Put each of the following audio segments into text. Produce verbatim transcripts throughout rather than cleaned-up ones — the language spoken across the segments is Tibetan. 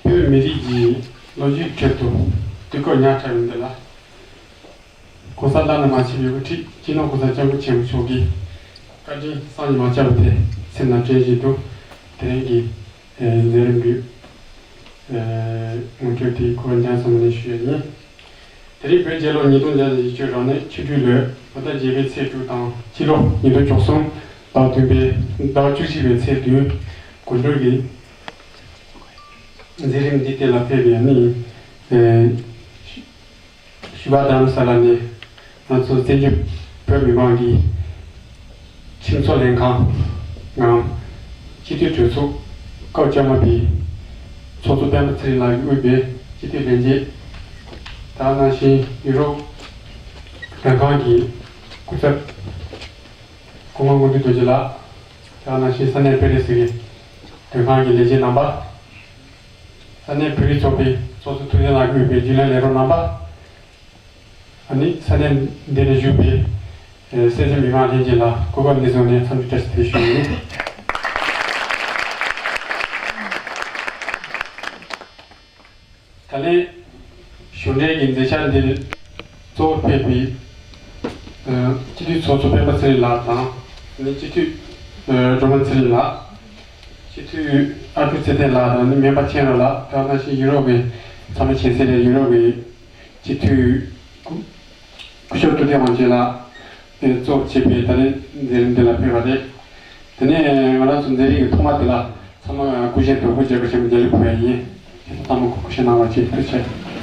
བོད་མི་རིགས་ཀྱི་ལོ་རྒྱུས་ཁྲོད་དུ་དུས་སྐབས་ཉག་ཕྲ་བའི་འདི་ལ། ༸གོང་ས་བླ་ན་མ་མཆིས་པའི་དབུ་ཁྲིད་སྤྱི་ནོར་༸གོང་ས་༸སྐྱབས་མགོན་ཆེན་པོ་མཆོག་གིས་བཀའ་དྲིན་བསམ་གྱིས་མ་ཁྱབ་པ་དེ་སེམས་ནང་དྲན་བཞིན་དུ། དེ་རིང་གི་མཛད་རིམ་འདི་ངོ་སྤྲོད་དེ་གོ་སྐབས་འཇམ་ཙམ་ནས་ཞུ་ཡ་ཡིན། དེ་རིང་བོད་རྒྱལ་ལོ་ཉིས་སྟོང་བརྒྱ་དང་ཉི་ཤུ་རྩ་གཅིག་ལོའི་ལོ་ཟླ་བརྒྱད་པའི་ཚེས་དྲུག་དང་། ཕྱི་ལོ་ཉིས་སྟོང་བཅུ་གསུམ་ཟླ་བ་བདུན་པའི་ཟླ་བ་བཅུ་གཅིག་པའི་ཚེས་བདུན། གོ་སྒྲིག་གི་མཛད་རིམ་འདི་དེ་ལ་ཕེབས་པའི་ནི། ཨེ། བཞུགས་སྒར་རྡ་རམ་ས་ལ་ནས་ང་ཚོ་བཙན་བྱོལ་བོད་མི་མང་གི་ཁྲིམས་བཟོ་ལྷན་ཁང་ངམ་སྤྱི་འཐུས་གྲོས་ཚོགས་སྐབས་བཅོ་ལྔ་པའི་ཚོགས་གཙོ་སྤེན་པ་ཚེ་རིང་ལགས་ཀྱིས་དབུས་པའི་སྤྱི་འཐུས་ལྷན་རྒྱས། དེ་ནང་བཞིན་ཡུ་རོབ་མགྲོན་ཁང་གི་སྐུ་ཚབ་སྐུ་ངོ་དངོས་གྲུབ་རྡོ་རྗེ་ལགས། དེ་ནང་བཞིན་ས་གནས་པེ་རི་སི་གི་མགྲོན་ཁང་གི་ལས་བྱེད་རྣམ་པ། ས་གནས་བོད་རིགས་ཚོགས་པའི་ཚོགས་གཙོ་ཐུབ་བསྟན་ལགས་དབུས་པའི་རྒྱུན་ལས་ལས་རོགས་རྣམ་པ། ཨ་ནི་ས་གནས་འདི་ནས་བཞུགས་པའི་སེར་བྱེས་མི་མང་ལྷན་རྒྱས་ལ་གོ་སྐབས་འདི་བཟུང་ནས་འཚམས་འདྲི་བཀྲ་ཤིས་བདེ་ལེགས་ཞུ་ཡིན། ད་ལན་གཞུང་འབྲེལ་གྱི་མཛད་འཆར་འདིར་གཙོ་བོ་ཕེབས་པའི་སྤྱི་འཐུས་ཚོགས་གཙོ་སྤེན་པ་ཚེ་རིང་ལགས་དང་། ཨ་ནི་སྤྱི་འཐུས་སྒྲོལ་མ་ཚེ་རིང་ལགས། སྤྱི་འཐུས་ཨ་ཀྲུག་ཚེ་བརྟན་ལགས་དང་། ཨ་ནི་སྨན་པ་མཁྱེན་རབ་ལགས། དེ་ནང་བཞིན་ཡུ་རོབ་ཀྱི་ཚང་མ་མཁྱེན་གསལ་རེད། ཡུ་རོབ་ཀྱི་སྤྱི་འཐུས་སྐུ་སྐུ་ཞབས་ཐུབ་བསྟན་དབང་ཆེན་ལགས་གཙོ་བྱས་པའི་ད་རེས་མཛད་རིམ་འདི་ལ་ཕེབས་པ་རེད། དེ་ནས་ང་རང་ཚོ་མཛད་རིམ་གྱི་ཐོག་མ་དེ་ལ་ཚང་མ་སྐུ་བཞེངས་དང་སྐུ་མཇལ་ཁ་ཆེན་པོ་བརྒྱ་ལེགས་ཕུལ་བ་ཡིན། ཁྱེད་ཚོ་ཚང་མ་སྐུ་བཞེངས་གནང་བ་བཅས་ཐུགས་རྗེ་ཆེ།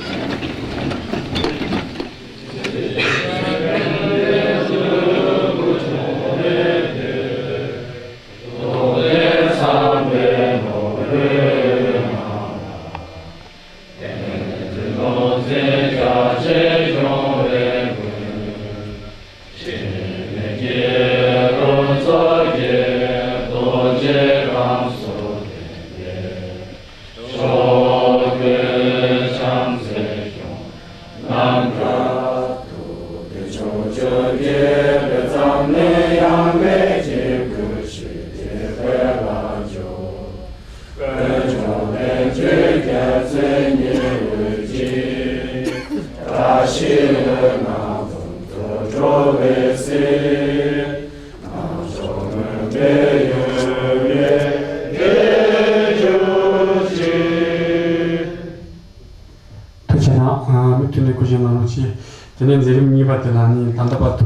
ཐུགས་རྗེ་གནང་། མུ་མཐུད་ནས་སྐུ་བཞེངས་གནང་རོགས་གྱིས། དེ་ནས་མཛད་རིམ་གཉིས་པ་དེ་ལ་ནི་ད་ལྟ་བར་དུ་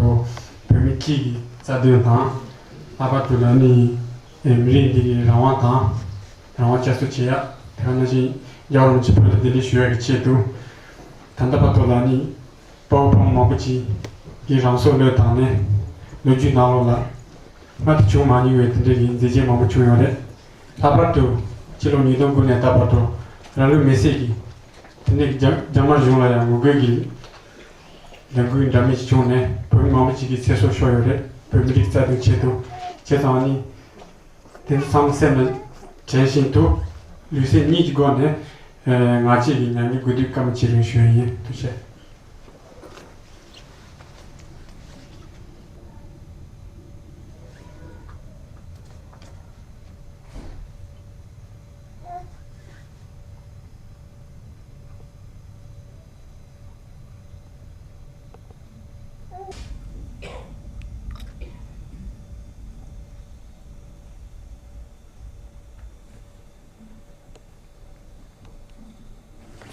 བོད་མི་སྤྱི་ཡི་རྩ་དོན་དང་། ལྷག་པར་དུ་ལ་ནི་མི་རིགས་འདི་གི་རང་དབང་དང་། རང་དབང་བསྐྱར་གསོ་བྱེད་ཡ། དེ་ག་ནང་བཞིན་རྒྱལ་བ་རིན་པོ་ཆེ་བོད་ལ་གདན་འདྲེན་ཞུ་ཡ་གི་ཆེད་དུ། ད་ལྟ་བར་དུ་ལ་ནི་དཔའ་བོ་དཔའ་མོ་མང་པོ་ཅིག་གིས་རང་སྲོག་བློས་བཏང་ནས་ལོ་རྒྱུས་ནང་ལོགས་ལ་སྔར་དུ་བྱུང་མ་མྱོང་བའི་དེ་འདྲའི་གི་མཛད་རྗེས་མང་པོ་བྱུང་ཡོད་རེད། ལྷག་པར་དུ་སྤྱི་ལོ་ཉིས་སྟོང་དགུ་ནས་ད་བར་དུ་རང་ལུས་མེར་སྲེག་གིས་དེ་ནས་རྒྱ་རྒྱ་དམར་གཞུང་ལ་ཡང་ངོ་རྒོལ་གྱི་ལས་འགུལ་འདྲ་མིན་ཞིག་བྱུང་ནས་བོད་མི་མང་པོ་ཅིག་གི་ཚེ་སྲོག་ཤོར་ཡོད་རེད། བོད་མི་རིགས་རྩ་དོན་ཆེད་དུ། བྱས་ཙང་ནི་དེ་ཚོ་ཚང་མ་སེམས་ལ་དྲན་བཞིན་དུ་ལུས་སེམས་གཉིས་ཀྱི་སྒོ་ནས་ང་བཅས་ཀྱི་མྱ་ངན་གུས་འདུད་བསྐྱང་མི་བྱེད་རོགས་ཞུ་ཡ་ཡིན། ཐུགས་རྗེ་ཆེ།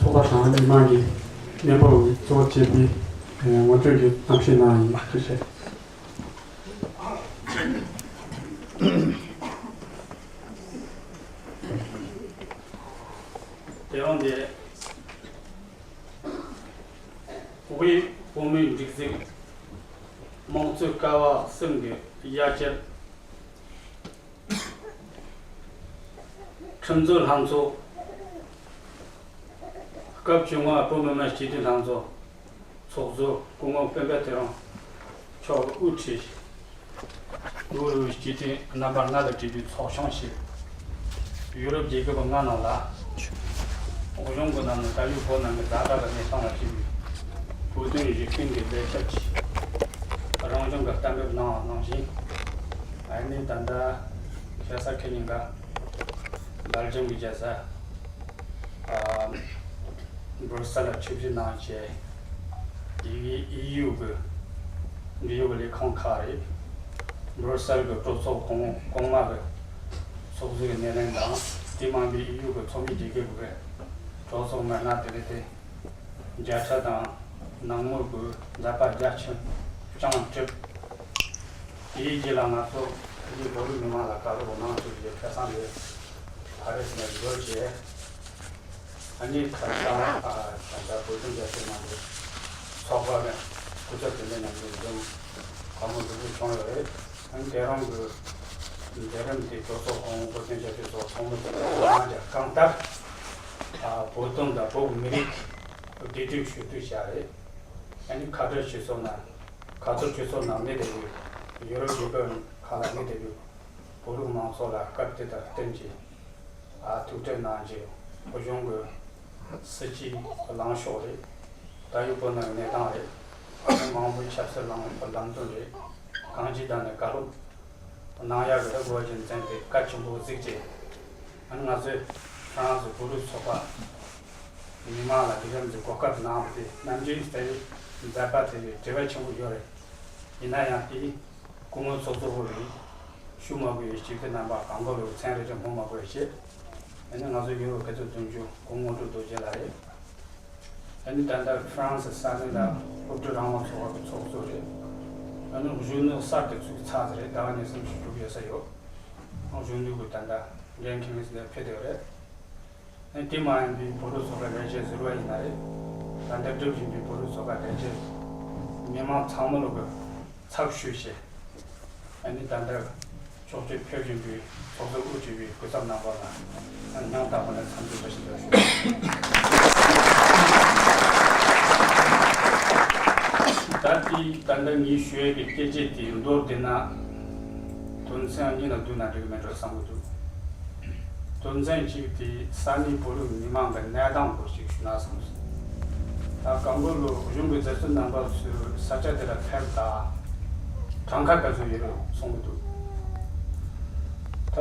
ཚོགས་པ་དང་མི་མང་གིས་སྙན་པོ་གཙོ་བོ་བྱས་པའི་ངོ་སྤྲོད་ཀྱི་གཏམ་བཤད་གནང་ཡིན། ཐུགས་རྗེ་ཆེ། དེ་རིང་འདིར་དབུས་བོད་མིའི་སྒྲིག་འཛུགས་དམངས་གཙོའི་ཀ་བ་གསུམ་གྱི་ཡ་གྱལ་ཁྲིམས་རྩོད་ལྷན་ཚོགས། སྐབས་བཅོ་ལྔ་བོད་མི་མང་སྤྱི་འཐུས་ལྷན་ཚོགས་ཚོགས་གཙོ་སྐུ་ངོ་སྤེན་པ་ཚེ་རིང་མཆོག་གིས་དབུ་ཁྲིད། འགོ་ལུས་སྤྱི་འཐུས་རྣམ་པ་ལྔ་དང་བཅས་པའི་ཚོགས་ཆུང་ཞིག་ཡུ་རོབ་རྒྱལ་ཁབ་ལྔ་ནང་ལ། འོག་གཞུང་གི་ནང་ནས་ད་ཡོད་བོད་ནང་གི་ཛ་དྲག་གི་གནས་སྟངས་ལ་བརྟེན་ནས་བོད་དོན་གཞི་རྟེན་གྱི་ལས་ཞབས་ཀྱིས་རང་གཞུང་གི་གཏན་འབེབས་གནང་བ་ནང་བཞིན། ཨ་ནི་ད་ལྟ་ཁ་སང་ཁ་ཉིན་ཀ་སྦེལ་ཇམ་གྱི་རྒྱལ་ས་ ཨ། སྦྲུ་སེལ་ལ་ཆིབས་བསྒྱུར་གནང་བྱས། ཡི་གེ་ཨི་ཡུ་གི་འབྲེལ་ཡོད་ལས་ཁང་ཁག་རེད། སྦྲུ་སེལ་གྱི་གྲོས་ཚོགས་གོང་གོང་མ་གི་ཚོགས་གཙོའི་སྣེ་ལེན་དང་། དེ་མིན་པའི་ཨི་ཡུ་གི་ཚོགས་མི་སྡེ་ཁག་གི་གྲོས་ཚོགས་མི་སྣ་དེ་ལས་དེ། བརྒྱ་ཆ་དང་ནང་མོལ་གྱི་མཛད་པ་རྒྱ་ཆེན་བསྐྱངས་གྲུབ། དེའི་རྗེས་ལ་ང་ཚོ་ཕ་གིའི་བོད་རིགས་མི་མང་ལ་བཀའ་སློབ་གནང་ཐུབ་པའི་ཁ་སང་ལས་ཕ་རི་སི་ནས་འབྱོར་རྗེས། ཨ་ནི་ཁ་སང་ཨ་ད་ལྟ་བོད་དོན་རྒྱབ་སྐྱོར་གནང་བའི་ཚོགས་པ་ནས་སྐུ་ཚབ་དོན་གཅོད་མཉམ་འབྲེལ་འཛོམས་བཀའ་མོལ་འདི་འདྲ་བྱུང་ཡོད་རེད། ཨ་ནི་དེ་རིང་གི་མཛད་རིམ་དེ་གྲོས་ཚོགས་གོང་འོག་བོད་དོན་རྒྱབ་སྐྱོར་ཚོགས་ཚོགས་མི་ཚོས་གནང་རྒྱ་གང་ལྟར། ཨ་བོད་དོན་དང་བོད་མི་རིགས་བདེ་སྡུག་ཞུ་གཏུག་བྱ་རེད། ཨ་ནི་ཁ་བྲལ་ཆོས་ཚོགས་ནང་ཁ་ཐོར་ཆོས་ཚོགས་ནང་གནས་བསྡད་ཡོད། ཡུ་རོབ་རྒྱལ་ཁབ་ཁག་ལ་གནས་བསྡད་ཡོད། བོད་རིགས་མང་ཚོགས་ལ་སྐབས་དེ་དང་བསྟུན་གྱིས་ཨ་ཐུག་འཕྲད་གནང་རྗེས་བོད་གཞུང་གི་སྲིད་ཇུས་ལངས་ཕྱོགས་རེད། ད་ཡོད་བོད་ནང་གི་གནས་སྟངས་རེད། ཨ་ནི་མང་པོའི་ཆབ་སྲིད་ལངས་ལམ་སྟོན་རེད། གང་ཅིའི་ཐད་ནས་བཀའ་སློབ་གནང་ཡག་གི་དགོས་ཀྱི་མཚན་དེ་གལ་ཆེན་པོ་གཟིགས་རྗེས། ཨ་ནི་ང་ཚོས་ཧྥ་རན་སི་བོད་རིགས་ཚོགས་པ་མི་མང་ལ་འདི་ག་འདི་གོ་སྐབས་གནང་བ་དེ་ནམ་རྒྱུན་རྩ་བའི་མཛད་པ་དེ་ལས་དྲི་བ་ཆེན་པོ་ཡོད་རེད། ཡིན་ན་ཡང་དེ་སྐུ་ངོ་ཚོགས་གཙོ་བོ་ལས་ཞུ་མ་དགོས་པའི་སྤྱི་འཐུས་རྣམ་པ་གང་ག་ལོའི་མཚན་རེ་རེ་སྨོས་མ་དགོས་པ་བྱས། ཨ་ནི་ང་ཚོ་ཡུ་རོབ་སྐད་དོད་དོན་གཅོད་སྐུ་ངོ་དངོས་གྲུབ་རྡོ་རྗེ་ལགས་རེད། ཨ་ནི་ད་ལྟ་ཧྥ་རན་སི་ས་གནས་ལ་སློབ་ཕྲུག་རང་དབང་ཚོགས་པ་གི་ཚོགས་གཙོ་རེད། ཨ་ནི་གཞོན་ནུ་གསར་དུ་ཚུགས་ཚར་ཟིན་རེད། ཟླ་བ་ཉི་ཤུ་ཞིག་གྲུབ་ཡོད་ས་ཡོད། གཞོན་ནུ་གི་ད་ལྟ་འགན་འཁྱེར་མཁན་ཞིག་ལ་ཕེབས་བསྡད་ཡོད་རེད། ཨ་ནི་དེ་མ་ཡིན་པའི་བོད་རིགས་ཚོགས་པ་ལས་བྱེད་ཟུར་པ་ཡིན་ན་རེད། ད་ལྟ་སྒྲུབ་བཞིན་པའི་བོད་རིགས་ཚོགས་པ་ལས་བྱེད་མི་མང་ཚང་མ་ལོག་གི་ཚབ་ཞུས་བྱས། ཨ་ནི་ད་ལྟ་ཕྱོགས་བསྐྱོད་ཕེབས་བཞིན་པའི་ཚོགས་གཙོ་དབུ་བརྙེས་པའི་སྐུ་ཚབ་རྣམ་པ་ལ་སྙིང་ཐག་པ་ནས་འཚམས་འདྲི་བཀྲ་ཤིས་བདེ་ལེགས་ཞུ། ད་ལྟའི་ད་ལྟ་ངས་ཞུ་ཡས་ཀྱི་སྐད་ཆ་དེ་མདོར་བསྡུས་ན་དོན་ཚན་གཉིས་ལ་བསྡུས་ན་འགྲིག་གི་མེད་འགྲོ་བསམ་གྱི་འདུག་དོན་ཚན་གཅིག་དེ་ས་གནས་བོད་རིགས་མི་མང་གི་གནས་སྟངས་སྐོར་ཞིག་ཞུ་ན་བསམ་སོང་། ད་སྐབས་འགོ་ལོ་གཞུང་གི་མཛད་གཙོ་རྣམ་པ་ཚོས་ས་ཆ་དེ་ལ་ཕེབས་དང་གྲངས་ཀ་ག་ཚོད་ཡོད་རེད་གསུང་གི་འདུག་ད་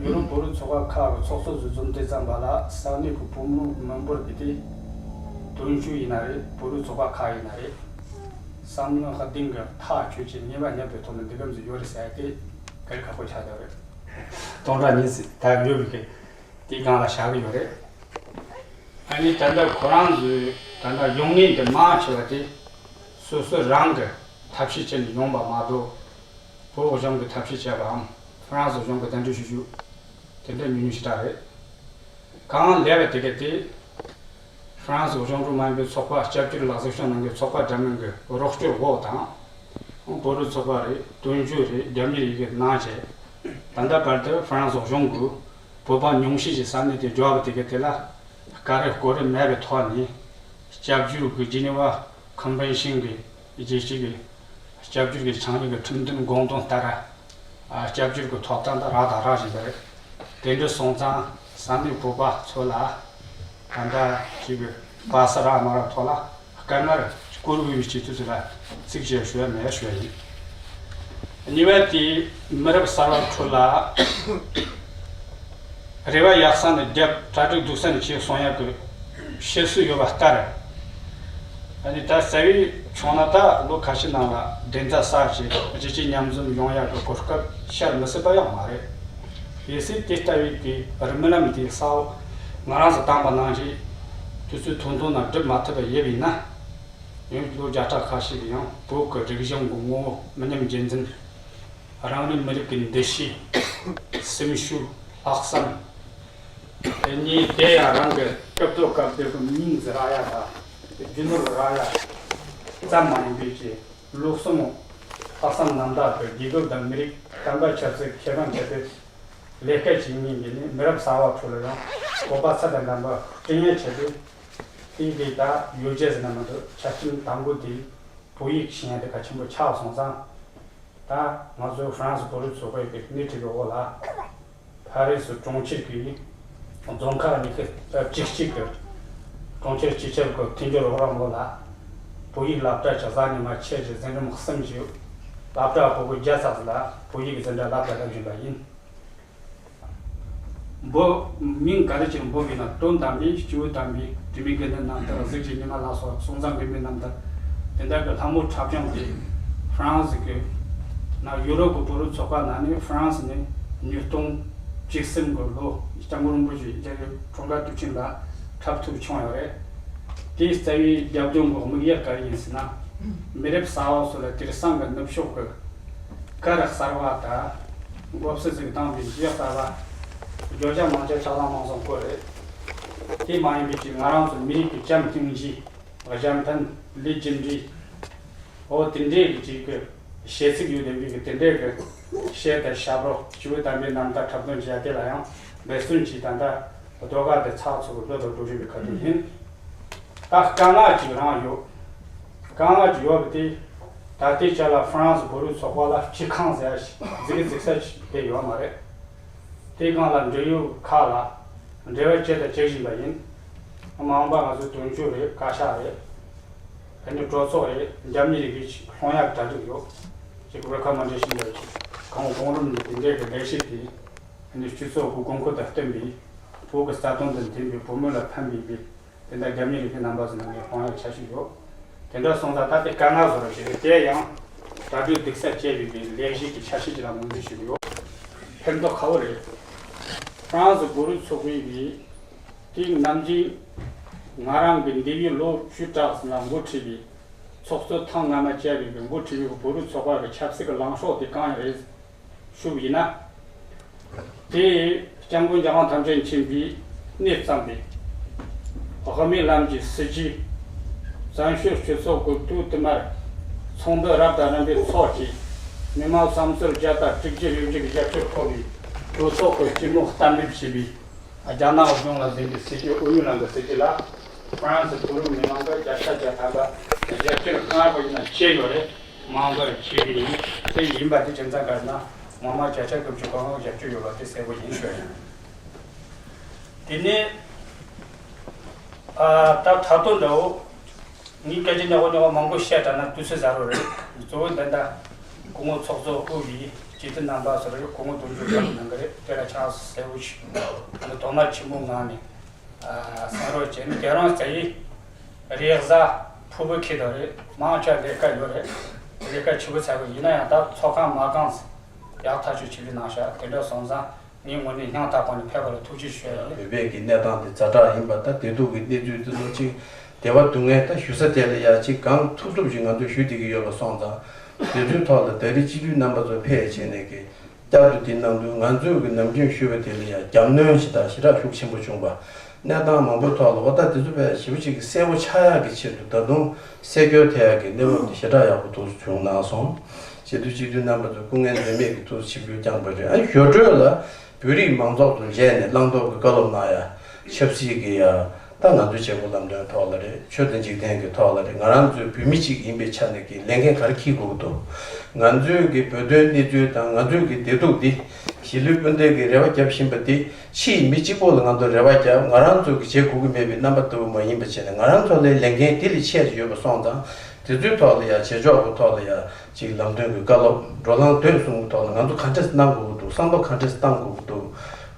ཡུ་རོབ་བོད་རིགས་ཚོགས་པ་ཁག་གི་ཚོགས་གཙོ་ཚོས་འཛོམས་དུས་ཙམ་པ་ལ་ས་གནས་ཀྱི་བོད་མི་མི་འབོར་གྱི་དེ་དོན་གཅོད་ཡིན་ན་རེད། བོད་རིགས་ཚོགས་པ་ཁག་ཡིན་ན་རེད། བསམ་བློ་ཁ་གཏིང་གི་ཐག་ཆོད་ཅིང་ངེས་པ་སྙམ་པའི་ཐོག་ནས་འདི་ག་ཚོད་ཡོད་རེད་ཟེར་ཏེ་གལ་ཁག་པོ་ཆགས་བསྡད་རེད། སྟོང་ཕྲག་གཉིས་ཙམ་ད་ཡོད་པའི་གི་དེའི་སྒང་ལ་བཞག་གི་ཡོད་རེད། ཨ་ནི་ད་ལྟ་ཁོ་རང་ཚོའི་ད་ལྟ་ཡོང་མཁན་གྱི་མང་ཆེ་བ་དེ་སོ་སོ་རང་གི་ཐབས་ཤེས་བྱས་ནས་ཡོང་པ་མ་གཏོགས། བོད་གཞུང་གི་ཐབས་ཤེས་བྱས་པའམ་ཧྥ་རན་སི་གཞུང་གི་གདན་འདྲེན་ཞུ་རྒྱུ་དེ་འདྲ་ཉུང་ཉུང་ཞིག་རེད། གང་ལེགས་པ་དེ་ག་དེ། ཧྥ་རན་སི་གཞུང་འབྲེལ་མ་ཡིན་པའི་ཚོགས་པ་སྐྱབས་བཅོལ་ལ་གཟིགས་སྐྱོང་གནང་མཁན་ཚོགས་པ་འདྲ་མིན་གྱི་རོགས་སྐྱོར་འོག་དང་། བོད་རིགས་ཚོགས་པ་རེད། དོན་གཅོད་རེད། རྒྱབ་གཉེར་ཡི་གེ་གནང་བྱས། ད་ལྟ་བར་དུ་ཧྥ་རན་སི་གཞུང་གིས་བོད་པ་ཉུང་ཤས་ཀྱི་ས་གནས་དེ་འབྱོར་བ་དེ་ག་དེ་ལ་དཀའ་རིགས་སྐོར་རིགས་མེད་པའི་ཐོག་ནས་སྐྱབས་བཅོལ་གྱི་ཇི་ནི་ཝ་ཁོན་ཝེན་ཤན་གྱི་རྒྱལ་སྤྱི་གི་སྐྱབས་བཅོལ་གྱི་ཆིངས་ཡིག་གི་ཁྲིམས་མཐུན་དགོངས་དོན་ལྟར། ཨ། སྐྱབས་བཅོལ་གྱི་ཐོབ་ཐང་དང་རག་དང་རག་བཞིན་པ་རེད། དེ་འདྲ་སོང་ཙང་ས་གནས་བོད་པ་ཚོ་ལ་ད་ལྟ་ཅིག་གི་པ་སེ་རག་མ་རག་ཐོག་ལ་དཀའ་ངལ་སྐོར་བའི་སྤྱི་འཐུས་ཚོ་ལ་ཚིག་བཅད་ཞུ་ཡ་མེད་ཞུ་ཡ་ཡིན། གཉིས་པ་དེ་མི་རབས་གསར་པ་ཁྲོད་ལ། རེ་བ་ཡག་ས་ནས་རྒྱབ། གྲ་སྒྲིག་སྡུག་ས་ནས་བྱེད་གསུང་ཡག་གི་བཤད་སྲོལ་ཡོད་པ་ལྟར། ཨ་ནི་ད་རྩ་བའི་བྱུང་ན་ད་ལོ་ཁ་ཤས་ནང་ལ་བདེན་མཐའ་གསལ་བྱས་གཞིས་བྱེས་མཉམ་འཛོམས་ཡོང་ཡག་གི་གོ་སྐབས་ཤར་མི་སྲིད་པ་ཡང་མ་རེད། གལ་སྲིད་དེ་ལྟ་བུའི་གི་རྨི་ལམ་དེ་གསལ་བོ་ང་རང་ཚོ་བཏང་པ་ནང་བཞིན་དུས་ཚོད་ཐུང་ཐུང་ནང་སྒྲུབ་མ་ཐུབ་པ་ཡིན་པ་ཡིན་ན། ཡང་ལོ་བརྒྱ་ཕྲག་ཁ་ཤས་ཀྱི་ཡང་བོད་ཀྱི་རིག་གཞུང་གི་ངོ་བོ་མི་ཉམས་རྒྱུན་འཛིན། རང་རེའི་མི་རིགས་ཀྱི་འདུ་ཤེས། སེམས་ཤུགས། ལྷག་བསམ། དེ་ཉིད་དེ་ཡང་རང་གི་སྐབས་ཐོག་སྐབས་དེ་གི་མིང་ཟེར་ར་ཡ་དང་རྒྱུ་ནོར་ར་ཡ་ཙམ་མ་ཡིན་པའི་ཀྱི་ལུགས་སྲོལ། ལྷག་བསམ་རྣམ་དག་གི་རྒྱལ་ཁབ་དང་མི་རིགས་བསྟན་པ་ཆབ་སྲིད་ཁེ་དབང་བྱས་ཏེ་ལས་ཀ་བྱེད་མཁན་གྱི་ནི་མི་རབས་གསར་བ་ཁྲོད་ལ་ཡང་སྤོབས་པ་ཚད་དང་ལྡན་པ་སྐྲུན་ཡས་བྱས་ཏེ། དེའི་རིགས་ད་ཡོ་བྱད་ཟེར་ན་མི་འདུག་ཆ་རྐྱེན་དང་པོ་དེ་བོད་ཡིག་ཤེས་ཡ་དེ་གལ་ཆེན་པོ་ཆགས་སོང་ཙང་། ད་ང་ཚོའི་ཧྥ་རན་སི་བོད་རིགས་ཚོགས་པའི་སྣེ་ཁྲིད་ཀྱི་འོག་ལ། ཕ་རི་སི་གྲོང་ཁྱེར་གྱི་རྫོང་ཁག་ཉི་ཤུ་རྩ་གཅིག་གི་གྲོང་ཁྱེར་སྤྱི་ཁྱབ་ཀྱི་མཐུན་འགྱུར་རོགས་རམ་འོག་ལ། བོད་ཡིག་སློབ་གྲྭ་ཆ་ཚང་ནས་མར་ཆེད་ཀྱི་འཛིན་རིམ་གསུམ་བཞི། སློབ་གྲྭ་ཕྲུ་གུ་བརྒྱ་ཙམ་ལ་བོད་ཡིག་འཛིན་གྲྭ་སློབ་གྲྭ་སློབ་བཞིན་པ་ཡིན། འབོད་མིང་ག་རེ་ཅིག་འབོད་པས་ན། དོན་དམ་པའི་སྐྱེས་བུ་དམ་པའི་དྲི་མེད་དགེ་འདུན་རྣམ་ཐར། གཟུགས་ཀྱི་ཉི་མ་ལ་སོགས་སོང་ཙང་དགེ་འདུན་རྣམ་ཐར། དེ་འདྲ་གི་ལྷ་མོ་འཁྲབ་སྦྱོང་དེ་ཧྥ་རན་སི་གི་ན་ཡུ་རོབ་ཀྱི་བོད་རིགས་ཚོགས་པ་ནང་ནས་ཧྥ་རན་སི་ནས་ཉིས་སྟོང་བཅུ་གསུམ་གི་ལོ་སྐྱབས་མགོན་རིན་པོ་ཆེ་རྒྱལ་བའི་འཁྲུངས་སྐར་དུས་ཆེན་ལ་འཁྲབ་ཐུབ་བྱུང་ཡོད་རེད། དེའི་རྩ་བའི་རྒྱབ་ལྗོངས་ཀྱི་དམིགས་ཡུལ་ག་རེ་ཡིན་ཟེར་ན། མི་རབས་གསར་བ་ཚོ་ལ་དེང་སང་གི་ནུབ་ཕྱོགས་ཀྱི་གར་གསར་བ་དང་། མགོ་སེར་ཟིག་བཏང་བའི་གཞས་གསར་བ། བརྗོད་བྱ་མང་ཆེ་ཆགས་སྡང་མང་སོང་སྐོར་རེད། དེ་མ་ཡིན་པའི་ཅིག་ང་རང་ཚོ་མི་རིགས་ཀྱི་བྱམས་སྙིང་རྗེ། གཞན་ཕན། ལས་རྒྱུ་འབྲས། འོ་དེ་འདྲའི་གི་ཅིག་གི་གཞས་ཚིག་ཡོད་བསྡད་པའི་གི་དེ་འདྲའི་གི་གཞས་དང་ཞབས་བྲོ། སྐྱེས་བུ་དམ་པའི་རྣམ་ཐར་འཁྲབ་སྟོན་བྱས་དེ་ལ་ཡང་འབད་བརྩོན་གྱིས་ད་ལྟ་ཟློས་གར་དེ་ཚགས་ཚུད་པོ་བློ་དང་འགྲོ་བཞིན་པའི་ཁ་ཐུག་ཡིན། ད་དཀའ་ངལ་ཅིག་རང་ཡོད། དཀའ་ངལ་ཅིག་ཡོད་པ་དེ། ད་ལྟའི་ཆ་ལ་ཧྥ་རན་སི་བོད་རིགས་ཚོགས་པ་ལ་སྤྱི་ཁང་ཟེར་ཡ་ཞིག་འཛུགས་འཛུགས་ས་ཞིག་དེ་ཡོད་མ་རེད། དེའི་སྒང་ལ་འབྲེལ་ཡོད་ཁག་ལ་འབྲེལ་བ་བྱས་དང་བྱེད་བཞིན་པ་ཡིན། མ་འོངས་པ་ང་ཚོའི་དོན་གཅོད་རེད། བཀའ་ཤག་རེད། ཨ་ནི་གྲོས་ཚོགས་རེད། རྒྱབ་གཉེར་རིགས་ཀྱི་ལྷོང་ཡག་གྲ་སྒྲིག་ཡོད། ཅིག་ཝེལ་ཁམ་མ་འདྲ་ཞིག་ཡོད་ཅིག་གང་གོང་རིམ་ནས་དེ་འདྲའི་གི་ལས་གཞི་དེ། ཨ་ནི་སྤྱི་ཚོགས་ཀྱི་དགོས་མཁོ་དང་བསྟུན་པའི། བོད་ཀྱི་རྩ་དོན་དང་མཐུན་པའི། བོད་མི་ལ་ཕན་པའི་གི། དེ་འདྲ་རྒྱབ་གཉེར་རིགས་ཀྱི་རྣམ་པ་ཚོ་ནང་ནས་ལྷོང་ཡག་ཆ་ཞིག་ཡོད། དེ་འདྲ་སོང་ཙང་ད་ལྟའི་དཀའ་ངལ་བཟོ་འདྲ་ཞིག་རེད། དེ་ཡང་གྲ་སྒྲིག་སྡུག་ས་བྱས་པའི་གི་ལས་གཞི་གི་ཆ་ཤས་ཅིག་ལ་ངོས་འཛིན་ཞུ་གི་ཡོད། ཕན་ཐོགས་ཁ་བོ་རེད། ཧྥ་རན་སི་བོད་རིགས་ཚོགས་པའི་གི་དེ་ནམ་རྒྱུན་ང་རང་གི་འདས་པའི་ལོ་བཅུ་ཕྲག་ཙམ་ལ་འགོ་ཁྲིད་པའི། ཚོགས་གཙོ་ཐེངས་སྔ་མ་བྱས་པའི་གི་འགོ་ཁྲིད་པའི་བོད་རིགས་ཚོགས་པ་གི་ཆབ་སྲིད་ཀྱི་ལངས་ཕྱོགས་དེ་གང་ཡང་རེད། ཞུ་བ་ཡིན་ན། དེ་སྐྱབས་མགོན་རྒྱལ་དབང་ཐམས་ཅད་མཁྱེན་པས་གནས་བརྩམས་པའི་དབུ་མའི་ལམ་གྱི་སྲིད་བྱུས། བཙན་བྱོལ་སྤྱི་ཚོགས་ཀྱི་དུས་དུ་མར་ཚོགས་འདུ་རབ་དང་རིམ་པའི་ཚོགས་ཀྱིས་མི་མང་བསམ་ཚུལ་བརྒྱ་དང་དྲུག་ཅུ་རེ་བཞི་གི་རྒྱབ་སྐྱོར་ཐོབ་པའི་གྲོས་ཚོགས་ཀྱི་སྤྱི་མོས་གཏན་འབེབས་བྱས་པའི་རྒྱ་ནག་གཞུང་ལ་འཛིན་པའི་སྲིད་བྱུས། ཨུ་ཡོན་ལྷན་ཁང་སྲིད་བྱུས་ལ་ཧྥ་རན་སི་བོད་རིགས་མི་མང་གི་བརྒྱ་ཆ་བརྒྱ་ཐམ་པ་རྒྱབ་སྐྱོར་སྔར་བས་ཡིན་ན་ཆེ་ཡོད་རེད། མང་བར་ཆེ་གི་ཡིན། དེ་ཡིན་པ་དེ་ཁྱིམ་ཚང་ག་རེ་ན་ངོ་མ་བརྒྱ་ཆ་དགུ་བཅུ་གོ་ལྔ་རྒྱབ་སྐྱོར་ཡོད་པ་དེ་གསལ་པོ་ཡིན་ཞུ་ཡ་ཡིན། དེ་ནས་ཨ་ད་ད་དུང་འདྲ་བོ། ངས་སྐད་ཆ་ཉོག་ཉོག་མང་པོ་བཤད་དྲགས་ན་དུས་ཚོད་ཟ་རོ་རེད། གཙོ་བོ་འདི་འདྲ་སྐུ་ངོ་ཚོགས་གཙོ་སྐུ་བའི་སྤྱི་འཐུས་རྣམ་པ་ཚོར་སྐུ་ངོ་དོན་གཅོད་རྒྱ་ལོ་གནང་གི་རེད། དེ་ལ་ཆ་གསལ་པོ་ཞིག་ཨ་ནི་དོ་སྣང་ཆེན་པོ་ངང་ནས་ཨ་གསན་རོགས་བྱས་ནས། དེ་རང་རྩ་ཡི་རེས་གཟའ་ཕུར་བུ་འཁེལ་དོ་རེད། མང་ཆེ་ལས་ཀ་ཡོད་རེད། ལས་ཀ་ཆེ་པོ་ཚ་པོ་ཡིན་ན་ཡང་ད་ཚོགས་ཁང་མ་གང་ཡག་ཐག་ཆོད་ཆེ་བའི་ནང་བཞག་དེ་འདྲ་སོང་ཙང་། ངའི་ངོས་ནས་སྙིང་ཐག་པ་ནས་ཕེབས་པ་ལ་ཐུགས་རྗེ་ཆེ་ཞུ་ཡ་ཡིན། བོད་པའི་གི་གནས་སྟངས་དེ་ཛ་དྲག་ཡིན་པ་དང་། བདེ་སྡུག་གི་གནས་ཚུལ་དེ་ཚོ་ཅིག་བདེ་བ་སྡུག་བསྔལ་ད་ཞུ་ས་དེ་ལ་ཡ་ཅིག་གང་ཐུབ་ཐུབ་ཅིག་ང་ཚོས་ཞུ་བསྡད་ཀྱི་ཡོད་པ་སོང་ཙང་། དེ་ཚོའི་ཐོག་ལ་ད་རེས་སྤྱི་འཐུས་རྣམ་པ་ཚོ་ཕེབས་བྱས་ནས་གི་བསྐྱར་དུ་དེ་གནང་དུས་ང་ཚོས་གི་ནམ་རྒྱུན་ཞུ་བ་དེ་ལ་ཡ་རྒྱབ་གནོན་ཞིག་དང་ཞེ་དྲག་ཤུགས་ཆེན་པོ་བྱུང་པ། གནས་སྟངས་མང་པོའི་ཐོག་ལ་འོ་ད་དེ་ཚོ་བས་ཞེ་པོ་ཅིག་གསལ་པོ་ཆགས་ཡག་གི་ཆེད་དུ་ད་དུང་། སེལ་སྐྱོར་ཐེབས་ཡག་གི་གནས་བབ་འདི་ཞེ་དྲག་ཡག་པོ་འདུག་བྱུང་གནང་སོང་། སྤྱི་འཐུས་སྤྱི་འཐུས་རྣམ་པ་ཚོ་སྐུ་ངལ་འཛེམས་མེད་ཀྱི་ཐུགས་ཆིབས་བསྒྱུར་བསྐྱངས་པ་རེད། ཨ་ཞོར་འཕྲོས་ལ་བོད་རིགས་མང་ཚོགས་ཚོ་མཇལ་ནས་བླང་དོར་གྱི་བཀའ་སློབ་གནང་ཡ། ཆབ་སྲིད་ཀྱི་ཡ། ད་ང་ཚོའི་བྱེད་སྒོ་ལམ་སྟོན་ཐོག་ལ་རེད། ཆོས་དང་འཇིག་རྟེན་གྱི་ཐོག་ལ་རེད། ང་རང་ཚོའི་བོད་མི་གཅིག་ཡིན་པའི་ཆ་ནས་ཀྱི་ལས་འགན་ག་རེ་འཁྱེར་དགོས་ཀྱི་འདུག་ང་ཚོའི་གི་བོད་དོན་གནས་ཚུལ་དང་ང་ཚོའི་གི་བདེ་སྡུག་འདི་གཞིས་ལུས་སྤུན་ཟླའི་གི་རེ་བ་བརྒྱབ་བཞིན་པ་འདི། ཕྱིའི་མི་གཅིག་པོ་ལ་ང་ཚོ་རེ་བ་རྒྱབ། ང་རང་ཚོ་གི་བྱེད་དགོས་ཀྱི་མེད་པའི་རྣམ་པ་ལྟ་བུ་མ་ཡིན་པ་བྱས་ནས། ང་རང་ཚོ་ལ་ལས་འགན་དེ་ལས་ཆེ་ཞིག་ཡོད་པ་སོང་ཙང་། དེ་ཚོའི་ཐོག་ལ་ཡ་བྱེད་ཕྱོགས་ཀྱི་ཐོག་ལ་ཡ་ཅིག་ལམ་སྟོན་གྱི་བཀའ་སློབ། འགྲོ་ལམ་སྡོད་གསུམ་གྱི་ཐོག་ལ་ང་ཚོ་ག་འདྲས་གནང་དགོས་ཀྱི་འདུག་བསམ་བློ་ག་འདྲས་བཏང་དགོས་ཀྱི་འདུག་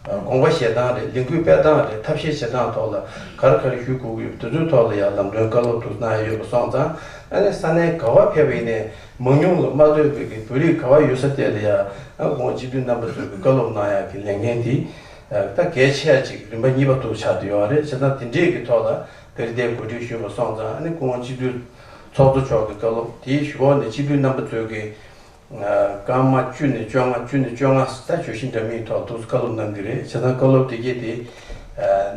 དགོངས་པ་བཞེས་སྟངས་རེད། ལས་འགུལ་སྤེལ་སྟངས་རེད། ཐབས་ཤེས་བྱེད་སྟངས་ཐོག་ལ་ག་རེ་ག་རེ་ཞུ་དགོས་ཀྱི་ཡོད། དེ་ཚོའི་ཐོག་ལ་ཡ་ལམ་སྟོན་བཀའ་སློབ་དུ་གནང་ཡ་ཡོད་པ་སོང་ཙང་། ཨ་ནི་ས་གནས་ག་བ་ཕེབས་པ་ཡིན་ནའི་མང་ཉུང་ལ་མ་ལྟོས་པའི་གི་བོད་རིགས་ག་བ་ཡོད་ས་དེ་ལ་ཡ། ཨ་ཁོང་སྤྱི་འཐུས་རྣམ་པ་ཚོས་གི་བཀའ་སློབ་གནང་ཡ་གི་ལས་འགན་དེ། ད་གལ་ཆེ་ཡ་ཅིག་རིམ་པ་གཉིས་པ་དུ་ཆགས་བསྡད་ཡོད་རེད། བྱས་ཙང་དེ་འདྲས་ཀྱི་ཐོག་ལ་དེ་རིང་འདིར་གོ་སྒྲིག་ཞུས་པ་སོང་ཙང་། ཨ་ནི་སྐུ་ངོ་སྤྱི་འཐུས་ཚོགས་གཙོ་མཆོག་གི་བཀའ་སློབ་དེའི་གཞུག་འོག་ནས་སྤྱི་འཐུས་རྣམ་པ་ཚོས་ཀྱི་སྐར་མ་བཅུ་ནས་བཅོ་ལྔ། བཅུ་ནས་བཅོ་ལྔ་ད་བརྗོད་གཞི་འདྲ་མིན་ཐོག་ཏུ་བཀའ་སློབ་གནང་གི་རེད། བྱས་ཙང་བཀའ་སློབ་དེ་གས་དེ་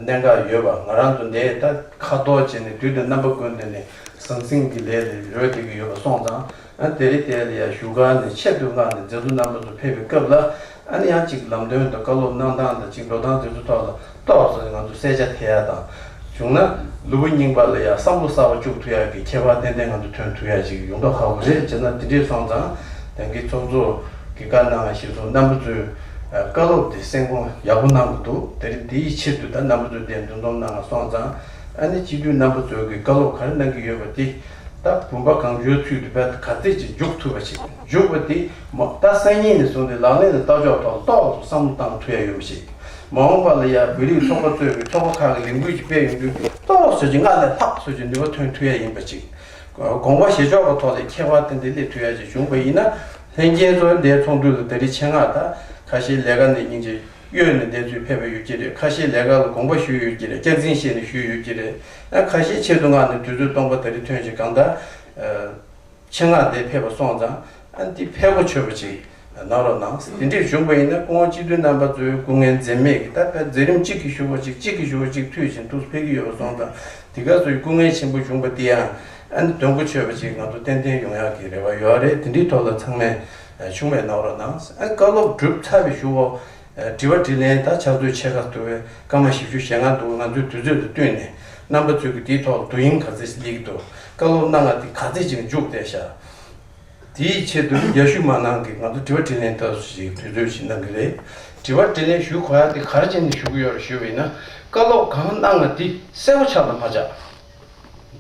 གནད་འགག་ཡོད་པ། ང་རང་ཚོ་འདིར་ད་ཁ་ཐོར་བྱས་ནས་དུས་དང་རྣམ་པ་ཀུན་ཏུ་ནས་ཟང་ཟིང་གི་ལས་ལ་རོལ་བསྡད་ཀྱི་ཡོད་པ་སོང་ཙང་། ཨ་དེ་རིང་དེ་ལ་ཡ་བཞུགས་སྒར་ནས་ཆེད་དུ་མངགས་ནས་མཛད་གཙོ་རྣམ་པ་ཚོ་ཕེབས་པའི་སྐབས་ལ། ཨ་ནི་ཡང་ཅིག་ལམ་སྟོན་དང་བཀའ་སློབ་གནང་སྟངས་དང་ཅིག་འགྲོ་སྟངས་དེ་ཚོ་ཐོག་ལ་ཏོག་ཙམ་ང་ཚོ་གསལ་ཆ་ཐེབས་ཡ་དང་། བྱུང་ན་ལུས་པོ་རྙིང་པ་ལ་ཡ་བསམ་བློ་གསར་པ་བཅུག་ཐུབ་ཡ་གི་ཁྱད་པར་ཏན་ཏན་ང་ཚོ་ཐོན་ཐུབ་ཡ་ཅིག་ཡོང་མདོག་ཁ་པོ་རེད། བྱས་ན་དེ་འདྲས་སོང་ཙང་། དེང་གི་ཚོགས་གཙོ་གི་བཀའ་གནང་བ་ཞིག་སོང་། རྣམ་པ་ཚོས་བཀའ་སློབ་དེ་གསན་དགོངས་ཡག་པོ་གནང་གི་འདུག་དེ་རིང་དེའི་ཆེད་དུ་ད་རྣམ་པ་ཚོས་དེ་འདུ་འཛོམས་གནང་བ་སོང་ཙང་། ཨ་ནི་སྤྱི་འཐུས་རྣམ་པ་ཚོས་གི་བཀའ་སློབ་ག་རེ་གནང་གི་ཡོད་པ་དེ། ད་བུམ་པ་གང་བྱོའི་ཚུལ་དུ་བས་ག་ཚད་ཅིག་འཇུག་ཐུབ་པ་ཞིག་འཇུག་པ་དེ་མ་ད་སང་ཉིན་ནས་བཟུང་སྟེ་ལག་ལེན་ལ་བསྟར་ཕྱོགས་ཐོག་ཏོག་ཙམ་བསམ་བློ་བཏང་ཐུབ་ཡ་ཡོད་པ་ཞིག་མ་འོངས་པ་ལ་ཡང་བོད་རིགས་ཚོགས་པ་གཙོས་པའི་ཚོགས་པ་ཁག་གི་ལས་འགུལ་ཅིག་སྤེལ་ཡོང་དུས་ཏོག་ཙམ་ཅིག་སྔར་ལས་ལྷག་ཙམ་ཅིག་ནུས་པ་ཐོན་ཐུབ་ཡ་ཡིན་པ་ཅིག་དགོངས་པ་བཞེས་ཕྱོགས་ཀྱི་ཐོག་ལ་ཁྱད་པར་ཏན་ཏན་སླེབས་ཐུབ་ཡ་ཅིག་བྱུང་པ་ཡིན་ན། ལྷན་རྒྱས་ཚོ་འདིའི་ཚོགས་འདུ་ལ་ད་རེས་ཆེད་མངགས་དང་ཁ་ཤས་ལས་ཀ་ནས་སྙིང་རྗེ་གཡོལ་ནས་འདས་ཚུལ་ཕེབས་པ་ཡོད་ཀྱི་རེད། ཁ་ཤས་ལས་ཀ་ལ་དགོངས་པ་ཞུས་ཡོད་ཀྱི་རེད། སྐྱག་རྫུན་བཤད་ནས་ཞུས་ཡོད་ཀྱི་རེད། ཨ་ཁ་ཤས་ཆེད་དུ་མངགས་ནས་དུས་ཚོད་སྟོང་པ་ད་རེས་ཐོན་ཅིག་གང་ལྟར། ཆེད་མངགས་དེ་ཕེབས་པ་སོང་ཙང་ཨ་འདི་ཕེབས་གོ་ཆོད་པ་ཅིག་གནང་རོགས་གནང་། དེ་འདྲས་བྱུང་པ་ཡིན་ན་སྐུ་ངོ་སྤྱི་འཐུས་རྣམ་པ་ཚོའི་སྐུ་ངལ་འཛེམས་མེད་ཀྱི་ད་ཕན་མཛད་རིམ་གཅིག་གི་ཞུ་བ་ཅིག་གཅིག་གི་ཞུ་བ་ཅིག་མཐུད་ཅིང་ཐུགས་སུ་ཕེབས་ཀྱི་ཡོད་པ་སོང་ཙང་དེ་ག་ཚོའི་སྐུ་ངལ་ཆེན་པོ་བྱུང་པ་དེ་ཡང་ཨ་ནི་དོན་གོ་ཆོད་པ་ཅིག་ང་ཚོ་ཏན་ཏན་ཡོང་ཡག་གི་རེ་བ་ཡོད་རེད། དེ་འདྲའི་ཐོག་ལ་ཚང་མས་ཆུང་མས་གནང་རོགས་གནང་། ཨ་བཀའ་སློབ་གྲུབ་ཚར་བའི་ཞུ་བ། དྲི་བ་དྲིས་ལན་ད་ཕྱག་ཚོད་ཕྱེད་ཀ་འདུག་པས་སྐར་མ་བཞི་བཅུ་ཞེ་ལྔ་འདུག་ང་ཚོའི་དུས་ཚོད་དང་བསྟུན་ནས་རྣམ་པ་ཚོས་ཀྱི་དེའི་ཐོག་ཏུ་དོ་དབྱིངས་ག་ཚད་ཞིག་སླེབས་ཀྱི་འདུག་བཀའ་སློབ་གནང་བ་དེ་ག་ཚད་ཅིག་མཇུག་བསྡད་ཤག་དེའི་ཆེད་དུ་ཡར་ཞུ་མ་གནང་གི་ང་ཚོ་དྲི་བ་དྲིས་ལན་ལྟ་བུ་ཞིག་དུས་ཚོད་ཞིག་གནང་གི་རེད། དྲི་བ་དྲིས་ལན་ཞུ་དགོས་ཡ་དེ་ག་རེ་བྱས་ནས་ཞུ་གི་ཡོད་རེད་ཞུས་པ་ཡིན་ན། བཀའ་སློབ་གང་གནང་བ་དེ་གསལ་པོ་ཆགས་དང་མ་ཆགས།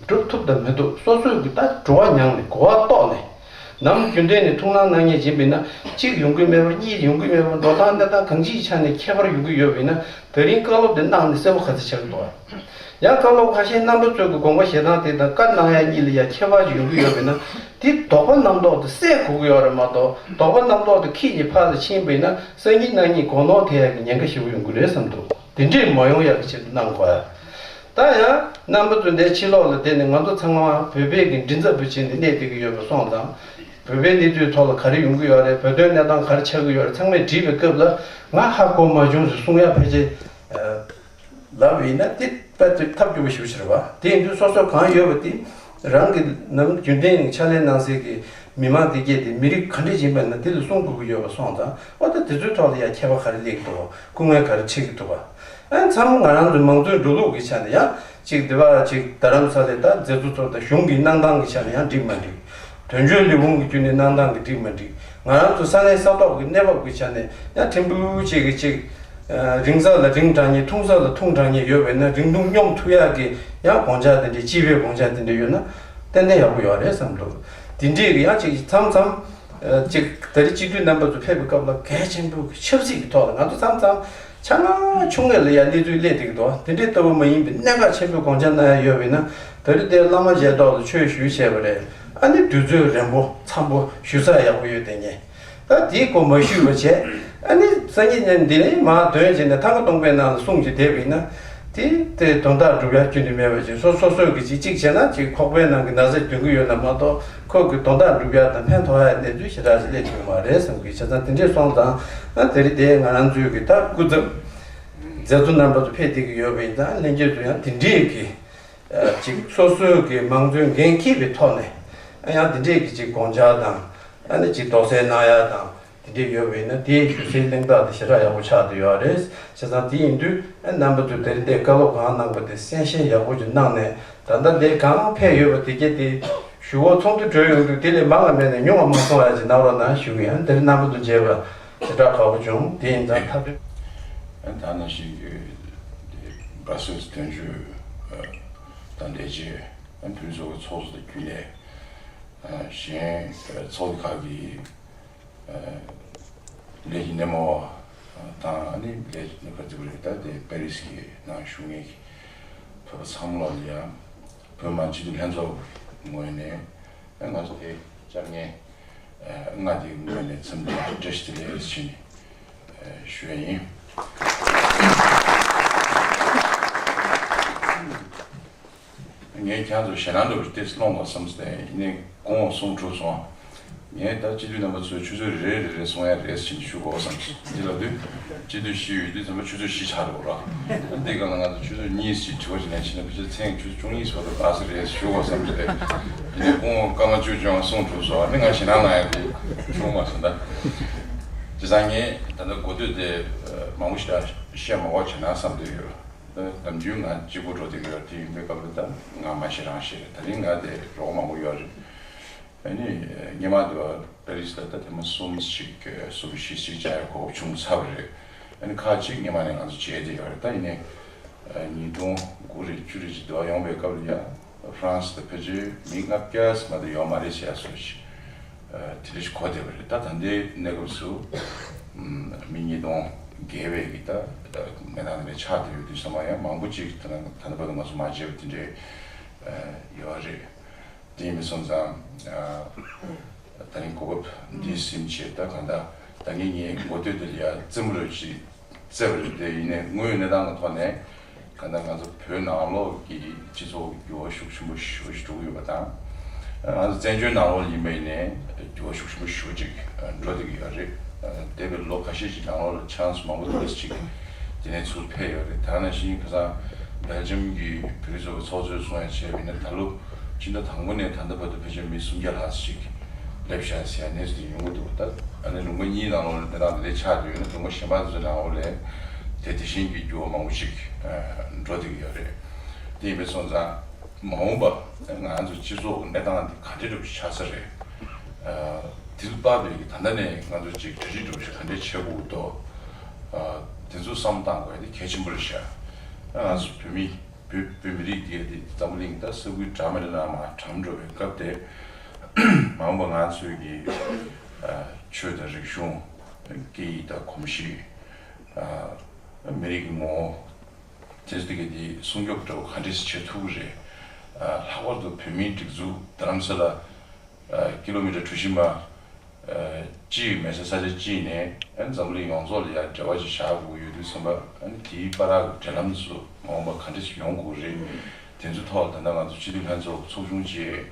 སྒྲུབ་ཐུབ་དང་མི་ཐུབ་སོ་སོས་ཀྱི་ད་བྲོ་བ་མྱངས་ནས་གོ་བ་རྟོགས་ནས། ནམ་རྒྱུན་ལྡན་ནས་ཐུགས་སྣང་གནང་མཁན་ཡིན་པས་ན་གཅིག་ཡོང་གི་མེད་པ་གཉིས་ཡོང་གི་མེད་པ་འགྲོ་སྟངས་གནས་སྟངས་གང་ཅིའི་ཆ་ནས་ཁྱད་པར་ཡོང་གི་ཡོད་པས་ན་ད་རིང་བཀའ་སློབ་དེ་གནང་ནས་གསལ་པོ་ག་ཚོད་ཆགས་ཀྱི་འདུག་ཡང་བཀའ་སློབ་ཁ་ཤས་རྣམ་པ་ཚོས་ཀྱི་དགོངས་པ་བཞེས་སྟངས་དེ་དང་བཀའ་གནང་ཡ་གཉིས་ལ་ཡང་ཁྱད་པར་ཅིག་ཡོང་གི་ཡོད་པས་ན་དེ་དོགས་པ་རྣམ་རྟོག་དེ་སེལ་དགོས་ཀྱི་ཡོད་རེད་མ་གཏོགས་དོགས་པ་རྣམ་རྟོག་དེ་ཁྱེར་ནས་ཕར་ལ་ཕྱིན་པས་ན་སང་ཉིན་གནངས་ཉིན་མགོ་ནོར་ཐེབས་ཡ་གི་ཉེན་ཁ་ཞེ་པོ་ཡོང་གི་རེད་བསམ་འདུག་དེ་འདྲས་མ་ཡོང་ཡག་གི་ཆེད་དུ་གནང་དགོས། ད་ཡང་རྣམ་པ་ཚོ་འདིའི་ཕྱི་ལོགས་ལ་བསྡད་ནས་ང་ཚོ་ཚང་མ་བོད་པའི་གི་མགྲིན་ཚབ་པ་བྱས་ནས་གནས་བསྡད་ཀྱི་ཡོད་པ་སོང་ཙང་། བོད་པའི་གནས་ཚུལ་ཐོག་ལ་ག་རེ་ཡོང་གི་ཡོད་རེད། བོད་དོན་གནས་སྟངས་ག་རེ་ཆགས་ཀྱི་ཡོད་རེད། ཚང་མས་དྲིས་པའི་སྐབས་ལ་ང་ཧ་གོ་མ་བྱུང་ཟེར་གསུང་ཡ་ཕལ་ཆེར་ལབ་པ་ཡིན་ན་དེ་དཔེ་ཐབས་སྐྱོ་པོ་ཞེ་པོ་ཞིག་རེད་བ། དེ་ཡིན་དུས་སོ་སོ་གང་ཡོད་པ་དེ་རང་གི་ནམ་རྒྱུན་ལྡན་ཕྱག་ལས་གནང་སའི་གི་མི་མང་དེ་གས་དེ་མི་རིགས་ག་འདྲས་ཡིན་པ་ན་དེ་ལ་གསུང་དགོས་ཀྱི་ཡོད་པ་སོང་ཙང་། ཨོ་ད་དེ་ཚོའི་ཐོག་ལ་ཡ་ཁྱད་པར་ག་རེ་སླེབས་ཀྱི་འདུག་སྐུ་ངལ་ག་རེ་འཕྲད་ཀྱི་འདུག་བ། ཨ་མཚམས་ང་རང་ཚོའི་མང་གཙོའི་འགྲོ་ལུགས་ཀྱི་ཆ་ནས་ཡང་གཅིག་དེ་བ་གཅིག་རྡ་རམ་ས་ལའི་ད་མཛད་གཙོ་ཚོ་དང་གཞུང་གི་གནང་སྟངས་ཀྱི་ཆ་ནས་ཡང་འགྲིག་མ་འགྲིག་དོན་གཅོད་ལས་ཁུངས་ཀྱི་བརྒྱུད་ནས་གནང་སྟངས་ཀྱི་འགྲིག་མ་འགྲིག་ང་རང་ཚོ་ས་གནས་ས་ཐོག་གི་གནས་བབ་ཀྱི་ཆ་ནས་ཡང་ཕྲན་བུ་གཅིག་གིས་གཅིག་ཨ་རིང་ས་ལ་རིང་དྲགས་མཁན་ཐུང་ས་ལ་ཐུང་དྲགས་མཁན་ཡོད་པས་ན་རིང་ཐུང་སྙོམས་ཐུབ་ཡག་གི་ཡང་དགོངས་འཆར་དེ་འདྲའི་སྤྱི་པའི་དགོངས་འཆར་དེ་འདྲ་ཡོད་ན་ཏན་ཏན་ཡག་པོ་ཡོད་རེད་བསམ་འདུག་དེ་འདྲས་ཀྱི་ཡང་གཅིག་མཚམས་མཚམས་ཨ་གཅིག་ད་རེས་སྤྱི་འཐུས་རྣམ་པ་ཚོ་ཕེབས་པའི་སྐབས་ལ་གལ་ཆེན་པོའི་ཆབ་སྲིད་ཀྱི་ཐོག་ལ་ང་ཚོ་མཚམས་མཚམས་ཆ་ང་ཆུང་ངེས་ལ་ཡང་གནས་ཚུལ་སླེབས་བསྡད་ཀྱི་འདུག་དེ་འདྲའི་ལྟ་བུ་མ་ཡིན་པའི་གནད་འགག་ཆེན་པོའི་དགོངས་འཆར་གནང་ཡ་ཡོད་པས་ན་ད་རེས་དེ་བླ་མ་མཇལ་ཐོག་ལ་ཆོས་ཞུས་བྱས་པ་རེད། ཨ་ནི་དུས་ཚོད་རན་པོ་འཚམ་པོ་ཞུ་ས་ཡག་པོ་ཡོད་དེ་ངས། ད་དེའི་སྐོར་མ་ཞུས་པ་བྱས། ཨ་ནི་སང་ཉིན་ནས་འདི་ནས་མར་འདོན་བྱས་ནས་ཐང་ག་སྟོང་པའི་ནང་ལ་གསུངས་ཀྱི་བསྡད་པ་ཡིན་ན། དེ་དེ་དོན་དག་འགྲུབ་ཡ་ཁྱོན་ནས་མེད་པ་ཅིག་སོ་སོ་སོས་ཀྱི་ཅིག་ཅིག་བྱས་ན་ཅིག་ཁོག་པའི་ནང་གི་ན་ཚ་འདོན་གི་ཡོད་ན་མ་གཏོགས་ཁོ་གི་དོན་དག་འགྲུབ་ཡ་དང་ཕན་ཐོགས་ཡ་གནས་ཚུལ་ཞེ་དྲག་ཅིག་སླེབས་ཀྱི་ཡོད་མ་རེད་བསམ་གི་བྱས་ཙང་དེ་འདྲས་སོང་ཙང་ཨ་དེ་རིང་དེ་ང་རང་ཚོའི་གི་ད་སྐུ་ཚབ་མཛད་གཙོ་རྣམ་པ་ཚོ་ཕེབས་བསྡད་ཀྱི་ཡོད་པ་ཡིན་ཙང་ལྷན་རྒྱས་ཚོ་ཡང་དེ་འདྲས་ཀྱི་ཅིག་སོ་སོའི་གི་མང་གཙོའི་འགན་འཁྱེར་བའི་ཐོག་ནས་ཨ་ཡང་དེ་འདྲས་ཀྱི་ཅིག་དགོངས་འཆར་དང་། ཨ་ནི་ཅིག་དོགས་སེལ་གནང་ཡ་དང་དེ་འདྲས་ཡོད་པ་ཡིན་ན་དེའི་ཞུ་སའི་གླེང་རྟགས་དེ་ཞེ་དྲག་ཡག་པོ་ཆགས་བསྡད་ཡོད་རེད། བྱས་ཙང་དེ་ཡིན་དུས་ཨ་རྣམ་པ་ཚོས་དེ་རིང་འདིར་བཀའ་སློབ་གང་གནང་པ་དེ་གསན་བཞེས་ཡག་པོ་ཅིག་གནང་ནས་ད་ལྟ་འདིར་གང་ཕེབས་ཡོད་པ་དེ་གས་དེ་ཞུ་བ་ཚོགས་འདུ་གྲོལ་ཡོང་དུས་དེ་ལས་མང་བ་མེད་ནས་ཉུང་བ་མ་སོང་ཡ་ཅིག་གནང་རོགས་གནང་ཞུ་གི་ཡིན། དེ་རིང་རྣམ་པ་ཚོ་མཇལ་བ་ཞེ་དྲག་དགའ་པོ་བྱུང་། དེ་ཡིན་ཙང་ཐབས་ད་ནང་བཞིན་གྱི་དེ་སྦ་སེལ་དོན་གཅོད་དང་ལས་བྱེད་ཕུན་ཚོགས་ཀྱི་ཚོགས་གཙོ་དང་རྒྱུན་ལས། གཞན་ཚོགས་སྡེ་ཁག་གི་ལས་ཀྱི་སྣེ་མོ་དང་ཨ་ནི་ལས་ཀྱི་སྣེ་ཁ་ཐུག་རེད། ད་དེ་པེ་རིས་ཀྱི་ནང་བཞུགས་མཁན་གྱི་བོད་པ་ཚང་མ་ལ་ཡང་བོད་མི་མང་སྤྱི་འཐུས་ལྷན་ཚོགས་ངོས་ནས་ང་ཚོ་དེ་བཅར་མཁན་ལྔ་དེའི་ངོས་ནས་འཚམས་འདྲི་བཀྲ་ཤིས་བདེ་ལེགས་ཞུ་ནས་ཞུ་ཡ་ཡིན། ངས་ཁྱེད་ཚོ་ཞེད་སྣང་འདྲ་པོ་ཏོག་ཙམ་སློང་དགོས་བསམ་སྟེ་ཡིན་ནའི་སྐུ་ངོ་གསུང་གྲུབ་སོང་། ངས་ད་སྤྱི་འཐུས་རྣམ་པ་ཚོས་ཆུ་ཚོད་རེ་རེ་རེ་གསུང་ཡ་རེད་ཟེར་ཞུ་དགོས་བསམ་སོང་། འདི་ལབ་དུས་སྤྱི་འཐུས་བཞི་ཡོད་དུས་ཚང་མ་ཆུ་ཚོད་བཞི་ཆགས་འགྲོ་ར། འདི་སྒང་ལ་ང་ཚོ་ཆུ་ཚོད་གཉིས་ཤིག་དྲི་བ་ཞིག་ལན་ཞིག་ན་ཕལ་ཆེར་མཚན་ཆུ་ཚོད་བཅུ་གཉིས་བར་དུ་འགག་ས་རེད་ཞུ་དགོས་བསམ་སྟེ། ཡིན་ནའི་སྐུ་ངོ་སྐར་མ་བཅུ་བཅོ་ལྔ་གསུང་གྲུབ་སོང་། ཨ་ནི་ང་ཞེད་སྣང་ལངས་ཡ་དེ་བྱུང་མ་སོང་ད། བྱས་ཙང་ངས་ད་ལྟ་འགོ་སྟོད་དེ་མང་པོ་ཞིག་ད་བཤད་མ་དགོས་བྱས་ན་བསམ་བསྡད་ཡོད། ད་ནམ་རྒྱུན་ང་གཅིག་པུ་འགྲོ་བསྡད་ཀྱི་ཡོད། དེ་ཡིན་པའི་སྐབས་ལ་ད་ང་མ་ཤི་རང་ཤི་རེད། ད་རིང་ང་དེ་རོགས་མང་པོ་ཡོད་རེད། ཨ་ནི་སྔོན་མ་དེ་བ་པེ་རི་སི་ལ་ད་ཐེངས་མ་གསུམ་ཞིག་གསུམ་བཞི་ཞིག་བཅར་ཡ་གོ་སྐབས་བྱུང་ཚར་བ་རེད། ཨ་ནི་ཁག་ཅིག་སྔོན་མ་ནས་ང་ཚོ་མཇལ་བསྡད་ཡོད་རེད། ད་ཡིན་ནའི་ཉིས་སྟོང་དགུ་རེད་བཅུ་རེད་ཅིག་དེ་བ་ཡོང་པའི་སྐབས་ལ་ཡ་ཧྥ་རན་སི་དང་ཕལ་ཆེར་མི་ལྔ་བརྒྱ་ཙམ་མ་གཏོགས་ཡོད་མ་རེད་ཟེར་ཡ་བཟོ་ཞིག་དེ་འདྲ་ཞིག་གོ་བསྡད་པ་རེད། ད་ད་ལྟའི་གནས་སྐབས་སུ་མི་ཉིས་སྟོང་བརྒལ་བའི་གི་ད་གནས་སྟངས་དེ་འདྲ་ཆགས་བསྡད་ཡོད་དུས་ཙམ་པ། ཡང་མང་པོ་ཅིག་ད་ད་ལྟ་བར་དུ་ང་ཚོ་མ་མཇལ་བ་དེ་འདྲ་ཡོད་རེད། དེ་ཡིན་པ་སོང་ཙང་། ད་རིང་གོ་སྐབས་འདི་ཟིན་བྱས། ད་གང་ལྟར་ད་ངས་ངའི་མགོ་སྟོད་དེ་ལ་ཡ་རྩེད་མོ་རེ་ཞིག་རྩེ་བ་རེད། དེ་ཡིན་ནའི་དངོས་ཡོད་གནས་སྟངས་ཀྱི་ཐོག་ནས་གང་ལྟར་ང་ཚོ་བོད་ནང་ལོགས་ཀྱི་སྤྱི་ཚོགས་ཀྱི་འགྱུར་བ་ཤུགས་ཆེན་པོ་ཞེ་པོ་ཞིག་འགྲོ་གི་ཡོད་པ་དང་། ང་ཚོ་བཙན་བྱོལ་ནང་ལོགས་ཡིན་པ་ཡིན་ནའི་འགྱུར་བ་ཤུགས་ཆེན་པོ་ཞེ་པོ་ཅིག་འགྲོ་བསྡད་ཀྱི་ཡོད་རེད། འདས་པའི་ལོ་ཁ་ཤས་ཤིག་ནང་ལོགས་ལ་ཆན་སི་མང་པོ་ཏོག་ཙམ་ཅིག་དེ་ནས་ཚུར་ཕེབས་ཡོད་རེད། དེ་ནང་བཞིན་ཁ་སང་སྦེལ་ཇམ་གྱི་བོད་རིགས་ཚོགས་པའི་ཚོགས་གཙོས་གསུང་ཡ་བྱས་པ་ཡིན་ན། ད་ལོ་ཕྱི་ཟླ་དང་པོ་ནས་ད་ལྟ་བར་དུ་ཕལ་ཆེར་མི་སུམ་བརྒྱ་ལྷག་ཅིག་སླེབས་ཤག་ཟེར་ཡ་གནས་ཚུལ་དེ་ཡོང་གི་འདུག་ད་ཨ་ནི་ལུང་པ་གཉིས་ནང་ལོགས་ལ་གནས་སྟངས་དེ་འདྲ་ཆགས་བསྡད་ཡོད་ན། ལུང་པ་གཞན་པ་ཚོའི་ནང་ལོགས་ལ་དེ་དེ་བཞིན་གྱི་འགྱུར་བ་མང་པོ་ཞིག་འགྲོ་བསྡད་ཀྱི་ཡོད་རེད། དེ་ཡིན་པ་སོང་ཙང་མ་འོངས་པ་ང་ཚོ་སྤྱི་ཚོགས་ཀྱི་གནས་སྟངས་འདི་ག་འདྲ་འདྲ་པོ་ཞིག་ཆགས་ས་རེད། དེ་ལ་དཔག་པའི་གི་ད་ལྟ་ནས་ང་ཚོ་ཅིག་གྲ་སྒྲིག་འདྲ་པོ་ཞིག་ག་འདྲ་བྱེད་དགོས་འདུག་དེ་ཚོ་བསམ་བློ་གཏང་དགོས་ཡ་དེ་གལ་ཆེན་པོ་རེད་ཤག་ང་ཚོ་བོད་མི་བོད་བོད་མི་རིགས་འདི་འདི་འཛམ་བུ་གླིང་ད་ས་ཁུལ་འདྲ་མི་འདྲ་ནང་མར་གྲམ་འགྲོ་བའི་སྐབས་དེ། མ་འོངས་པ་ང་ཚོའི་གི་ཆོས་དང་རིག་གཞུང་། སྐད་ཡིག་དང་གོམས་གཤིས། མི་རིགས་ཀྱི་ངོ་བོ། དེ་ཚོ་དེ་ག་དེ་སྲུང་སྐྱོབ་འདྲ་བོ་ག་འདྲས་བྱེད་ཐུབ་ཀྱི་རེད། ལྷག་པར་དུ་བོད་མིའི་སྒྲིག་འཛུགས་རྡ་རམ་ས་ལ་ཀི་ལོ་མི་ཊར་གྲུ་བཞི་མ་གཅིག་མེད་ས་ས་ཆ་གཅིག་ནས་ཨ་ནི་འཛམ་བུ་གླིང་ཡོངས་རྫོགས་ལ་ཡ་འབྲེལ་བ་ཅིག་བཞག་དགོས་ཀྱི་ཡོད་དུས་ཙམ་པ། ཨ་ནི་དེའི་བར་ཐག་གི་འབྲེལ་ལམ་ཚོ་མ་འོངས་པ་ག་འདྲས་ཤིག་ཡོང་དགོས་རེད། དེ་ཚོའི་ཐོག་ད་ལྟ་ང་ཚོ་སྤྱི་འཐུས་ལྷན་ཚོགས་ཚོགས་ཆུང་ཅིག་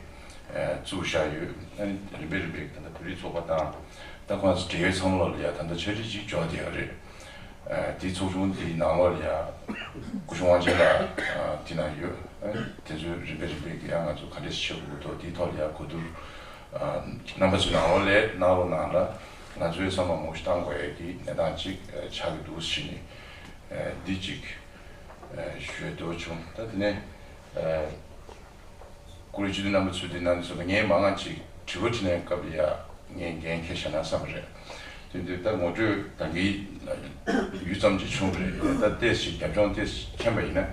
བཙུགས་བཞག་ཡོད། ཨ་ནི་རིམ་པས་རིམ་པས་ད་ལྟ་བོད་རིགས་ཚོགས་པ་དང་། ད་ཁོང་ཚོ་འབྲེལ་ཡོད་ཚང་མ་ལོག་ལ་ཡ་ད་ལྟ་ཕྱག་བྲིས་ཅིག་འབྱོར་བསྡད་ཡོད་རེད། དེའི་ཚོགས་ཆུང་དེའི་ནང་ལོགས་ལ་ཡ་སྐུ་གཞོན་དབང་ཆེན་ལགས་དེ་ན་ཡོད། དེ་ཚོའི་རིམ་པས་རིམ་པས་ཀྱི་ཡང་ང་ཚོ་ག་འདྲས་བྱེད་དགོས་འདུག་དེའི་ཐོག་ལ་ཡ་གོ་བསྡུར། རྣམ་པ་ཚོའི་ནང་ལོགས་ལ་གནང་རོགས་གནང་ལ། ང་ཚོའི་བསམ་བློ་མང་པོ་ཞིག་བཏང་དགོས་ཡ་གི་གནས་སྟངས་ཅིག་ཆགས་ཀྱི་འདུག་ཟེར་ནས་འདི་ཅིག་ཞུ་འདོད་བྱུང་། ད་དེ་ནས། ཀུ་རེ་སྤྱི་འཐུས་རྣམ་པ་ཚོས་དེ་ནང་ཚོ་ལ་ངས་མང་ང་ཅིག་དྲི་བ་དྲིས་ནས་སྐབས་ལ་ཡ་ངས་འགན་འཁྱེར་བཞག་ན་བསམ་པ་རེད། དེ་དུས་ད་ངོ་སྤྲོད་ད་གིན་ཡུད་ཙམ་ཅིག་བྱུང་བ་རེད། ད་ཏོག་ཙམ་རྒྱབ་ལྗོངས་ཏོག་ཙམ་མཁྱེན་པ་ཡིན་ན།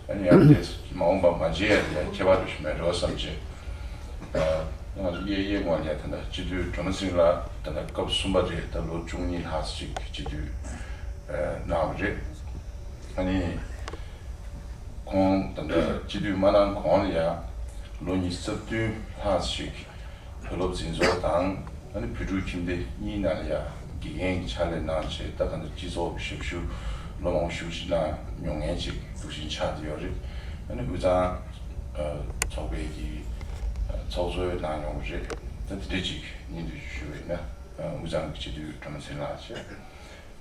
ཨ་ནི་ཡང་ཏོག་ཙམ་མ་འོངས་པ་མ་མཇལ་ཡ་ལ་ཡ་ཁྱད་པར་དུ་ཞུ་མེད་རེད་བསམ་བྱས། ང་ཚོ་གཡས་གཡས་ངོས་ལ་ཡ་ད་ལྟ་སྤྱི་འཐུས་སྒྲོལ་མ་ཚེ་རིང་ལགས་ད་ལྟ་སྐབས་གསུམ་པ་རེད། ད་ལོ་བཅུ་གཉིས་ལྷག་ཅིག་སྤྱི་འཐུས་གནང་བ་རེད། ཨ་ནི། ཁོང་ད་ལྟ་སྤྱི་འཐུས་མ་གནང་གོང་ལ་ཡ་ལོ་ཉི་ཤུ་རྩ་བདུན་ལྷག་ཞིག་བོད་སློབ་འཛིན་ཚོགས་དང་ཨ་ནི་བོད་ཕྲུག་ཁྱིམ་སྡེ་གཉིས་ནང་ལ་ཡ་དགེ་རྒན་གྱི་ཕྱག་ལས་གནང་བྱས། ད་ག་ནང་སྤྱི་ཚོགས་ཀྱི་ཞབས་ཞུ་ལོ་མང་པོ་ཞེ་པོ་ཅིག་གནང་མྱོང་མཁན་ཅིག་འདུག་བཞིན་ཆགས་བསྡད་ཡོད་རེད། ཨ་ནི་དབུས་གཙང་ཚོགས་པའི་གི་ཚོགས་གཙོ་གནང་མྱོང་རེད། ད་དེ་འདྲ་ཅིག་སྙིང་བསྡུས་ཞུས་པ་ཡིན་ན། དབུས་གཙང་གི་སྤྱི་འཐུས་སྒྲོལ་མ་ཚེ་རིང་ལགས་བྱས།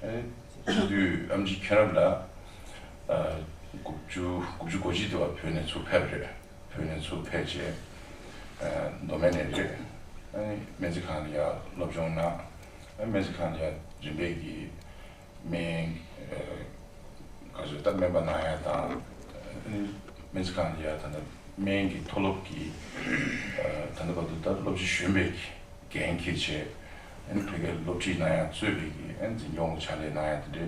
ཨ་ནི། སྤྱི་འཐུས་ཨེམ་ཆི་མཁྱེན་རབ་ལགས། དགུ་བཅུ་དགུ་བཅུ་གོ་གཅིག་དུ་བ་བོད་ནས་ཚུར་ཕེབས་པ་རེད། བོད་ནས་ཚུར་ཕེབས་རྗེས། མདོ་སྨད་ནས་རེད། ཨ་ནི་སྨན་རྩིས་ཁང་ལ་ཡ་སློབ་སྦྱོང་གནང་། ཨ་ནི་སྨན་རྩིས་ཁང་ལ་ཡ་རིམ་པས་ཀྱི་སྨན། ག་ཚོད་ད་སྨན་པ་གནང་ཡ་དང་། ཨ་ནི་སྨན་རྩིས་ཁང་ལ་ཡ་ད་ལྟ་སྨན་གྱི་མཐོ་སློབ་ཀྱི་ད་ལྟ་བར་དུ་ད་སློབ་སྤྱི་གཞོན་པའི་འགན་འཁྱེར་བྱས། ཨ་ནི་བོད་སྐད་སློབ་ཁྲིད་གནང་ཡ་གཙོས་པའི་གི་ཨ་ནི་འཛིན་སྐྱོང་གི་ཕྱག་ལས་གནང་ཡ་དེ་འདྲ་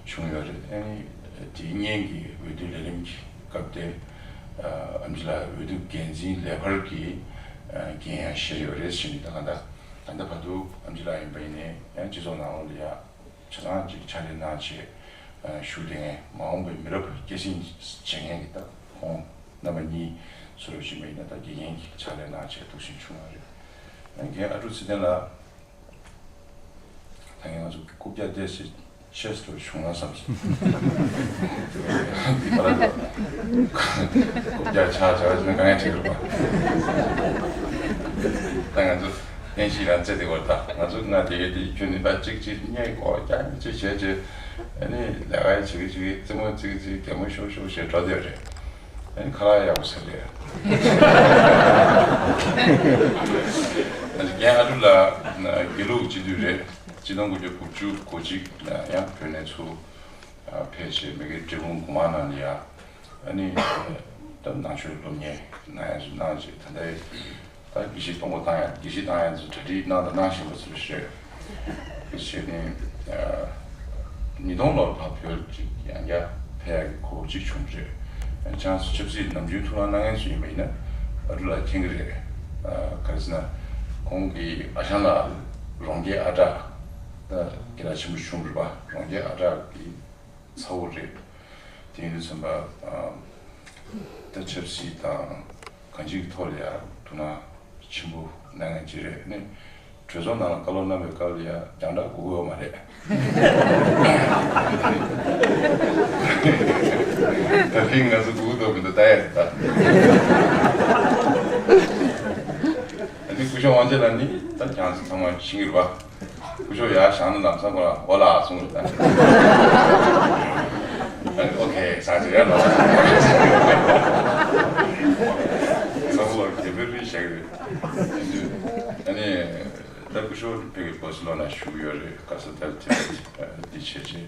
བྱུང་ཡོད་རེད། ཨ་ནི་དེའི་སྔོན་གྱི་འོས་བསྡུ་ལས་རིམ་གྱི་སྐབས་དེ། ཨམ་ཆི་ལགས་འོས་བསྡུ་འགན་འཛིན་ལས་འཕར་གྱི་འགན་ཡང་བཞེས་ཡོད་རེད་ཟེར་ནས། ད་ག་ད་ད་ལྟ་བར་དུ་ཨམ་ཆི་ལགས་ཡིན་པ་ཡིན་ནའི་ཡང་སྤྱི་ཚོགས་ནང་ལོགས་ལ་ཡ་ཆ་ཚང་ཅིག་ཕྱག་ལས་གནང་བྱས་བཞུགས་བསྡད་མཁན། མ་འོངས་པའི་མི་རབས་སྐྱེད་སྲིང་བྱེད་མཁན་གྱི་ད་ཁོང་རྣམ་པ་གཉིས་སུ་རུ་བཞིན་པ་ཡིན་ན། ད་དགེ་རྒན་གྱི་ཕྱག་ལས་གནང་བྱས་འདུག་བཞིན་བྱུང་བ་རེད། རྒན་ཨ་ཀྲུག་ཚེ་བརྟན་ལགས། ད་ངས་ང་ཚོ་རྐུབ་བཀྱག་བལྟས་ཚེ་ཆེས་སུ་འབྱུང་ན་བསམ་སོང་། འདི་པར་ལ་རྐུབ་བཀྱག་ཆགས་བྱ་བ་ཅིག་ན་དཀའ་ངལ་འཕྲད་ཀྱི་རེད་པ། ད་ང་ཚོ་བསྟན་བཤིག་རང་རྩེ་དེ་བར་ད་ང་ཚོ་ང་དེ་གས་དེ་ཁྱོད་ནི་ད་གཅིག་གཅིག་བརྙས་གོ་རྒྱག་གཅིག་བྱས་རྗེས། ཨ་ནི་ལས་ཀ་བྱེད་ཀྱི་བྱེད་ཀྱི་རྩེད་མོ་རྩེ་གི་རྩེ་གི་གད་མོ་ཤོར་ཤོར་བྱས་འགྲོ་བསྡད་རེད། ཨ་ནི་ཁ་ལག་ཡག་པོ་ཟ་ལེ། ཨ་ནི་རྒན་ཨ་ཀྲུག་ལགས་དགེ་ལུགས་སྤྱི་འཐུས་རེད། ཆིག་སྟོང་དགུ་བརྒྱ་དགུ་བཅུ་གོ་གཅིག་ལ་ཡང་བོད་ནས་ཚུར་ཕེབས་བྱས་མ་གི་འབྲས་སྤུངས་སྒོ་མང་ནང་ལ་ཡ། ཨ་ནི་ད་ནང་ཆོས་སློབ་གཉེར་གནང་ཡ་ཚོ་གནང་བྱས། ད་ལྟའི་ད་དགེ་བཤེས་གཏོང་སྒོ་བཏང་ཡ། དགེ་བཤེས་བཏང་ཡ་ཚོ་གྲ་སྒྲིག་གནང་དང་གནང་བཞིན་པ་ཚོ་རེད། དེ་བྱས་ནས་ཉིས་སྟོང་ལོར་ཕར་བོད་ཅིག་ཡང་བསྐྱར་ཕེབས་ཡ་གི་གོ་སྐབས་ཅིག་བྱུང་བ་རེད། ཨ་ནི་ཁྱེད་རང་ཚོ་ཆབ་སྲིད་ནམ་རྒྱུན་ཐུགས་སྣང་གནང་མཁན་ཚོ་ཡིན་པ་ཡིན་ན་ཨ་ཀྲུག་ལགས་མཁྱེན་གྱི་རེད། ག་རེ་ཟེར་ན། ཁོང་གི་ཨ་ཞང་ལགས་རོང་རྒྱལ་ཨ་བྲག་ད་སྐད་གྲགས་ཆེན་པོ་བྱུང་རེད་པ། རོང་རྒྱལ་ཨ་བྲག་གི་ཚ་བོ་རེད། དེ་ཡིན་དུས་ཙམ་པ་ད་ཆབ་སྲིད་དང་གང་ཅིའི་ཐོག་ལ་ཡང་དོ་སྣང་ཆེན་པོ་གནང་མཁན་ཅིག་རེད། ཨ་ནི་གྲོས་ཚོགས་ནང་ལ་བཀའ་སློབ་གནང་བའི་སྐབས་ལ་ཡང་རྒྱང་བསྒྲགས་དགོས་ཀྱི་ཡོད་མ་རེད། ད་ཕིང་ང་ཚོ་སྒུག་འདུག་མི་འདུག་ལྟ་ཡ་རེད་ད། ཨ་ནི་སྐུ་ཞབས་དབང་ཆེན་ལགས་ནི་ད་ཁྱེད་ཚོ་ཚང་མ་ཤེས་ཀྱི་རེད་པ། སྐུ་ཞབས་ཡར་བཞེངས་ན་ལམ་སང་ཁོ་རང་འོ་ལགས་གསུངས་རེད་ད། ཨ་ནི་ཨོ་ཁེ་ཟེར་ཅིག་ཡར་ལོག་ཚང་མ་ལ་དེ་འདྲ་རེད་བཤད་ཀྱི་རེད། ཨ་ནི། ད་སྐུ་ཞབས་བོད་ཀྱི་སྦར་སི་ལོ་ན་བཞུགས་ཡོད་རེད། ག་ས་ཐལ་ཐལ་འདི་བྱས་རྗེས་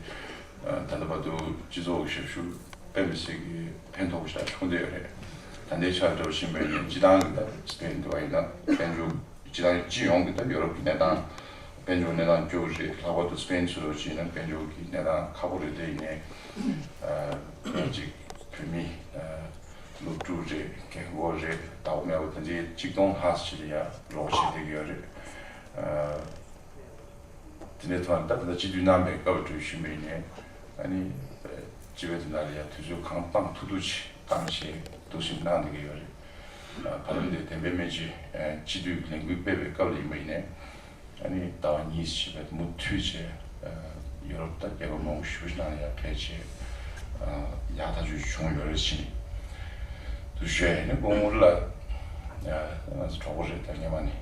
ད་ལྟ་བར་དུ་སྤྱི་ཚོགས་ཞབས་ཞུ་དཔེ་མི་སྲིད་ཀྱི་ཕན་ཐོགས་པོ་ཞིག་ལ་ཞུགས་བསྡད་ཡོད་རེད། ད་ལྟའི་ཆར་འགྲོ་བཞིན་པའི་ནས་སྤྱི་བཏང་གི་ད་སྤེན་འདི་བ་ཡིན་ན་དཔལ་འབྱོར་སྤྱི་བཏང་སྤྱི་ཡོངས་ཀྱི་ད་ཡོ་རོབ་ཀྱི་གནས་སྟངས་དཔལ་འབྱོར་གནས་སྟངས་སྐྱོ་བོ་རེད། ལྷག་པར་དུ་སྤེན་ཚོ་ལོ་ཅིག་ཡིན་ན་དཔལ་འབྱོར་གྱི་གནས་སྟངས་ཁག་པོ་རེད། དེ་ཡིན་ནའི་ཅིག་བོད་མི་སློབ་ཕྲུག་རེད། རྒན་གོག་རེད། བདག་པོ་མེད་པ་དེ་འདྲའི་ཆིག་སྟོང་ལྷག་ཅིག་ལ་ཡང་རོགས་བྱེད་བསྡད་ཀྱི་ཡོད་རེད། དེ་འདྲའི་ཐོག་ནས་ད་ལྟ་སྤྱི་འཐུས་གནང་བའི་སྐབས་གྲོས་ཞུས་པ་ཡིན་ནའི་ཨ་ནི་སྤྱི་པའི་དོན་དག་ལ་ཡང་དུས་ཚོད་གང་བཏང་ཐུབ་ཐུབ་ཅིག་བཏང་བྱས་འདུག་སེ་གནང་བསྡད་ཀྱི་ཡོད་རེད། བར་ལམ་དེ་བདེན་པའི་སྨན་བཅོས་སྤྱི་འཐུས་ཀྱི་ལས་འགུལ་སྤེལ་བའི་སྐབས་ལ་ཡིན་པ་ཡིན་ནའི། ཨ་ནི་ཟླ་བ་གཉིས་ཤིག་བྱས་མུ་མཐུད་བྱས་ཡོ་རོབ་དང་རྒྱལ་ཁབ་མང་པོ་ཞེ་པོ་ཅིག་ནང་ཡང་ཕེབས་བྱས་ཡག་ཐག་ཆོད་བྱུང་ཡོད་རེད། ཕྱིན་དུ་ཞུས་ནས་དགོང་མོ་ལ་ང་ཚོ་གྲོགས་པོ་རེད། ད་སྔོན་མ་ནས་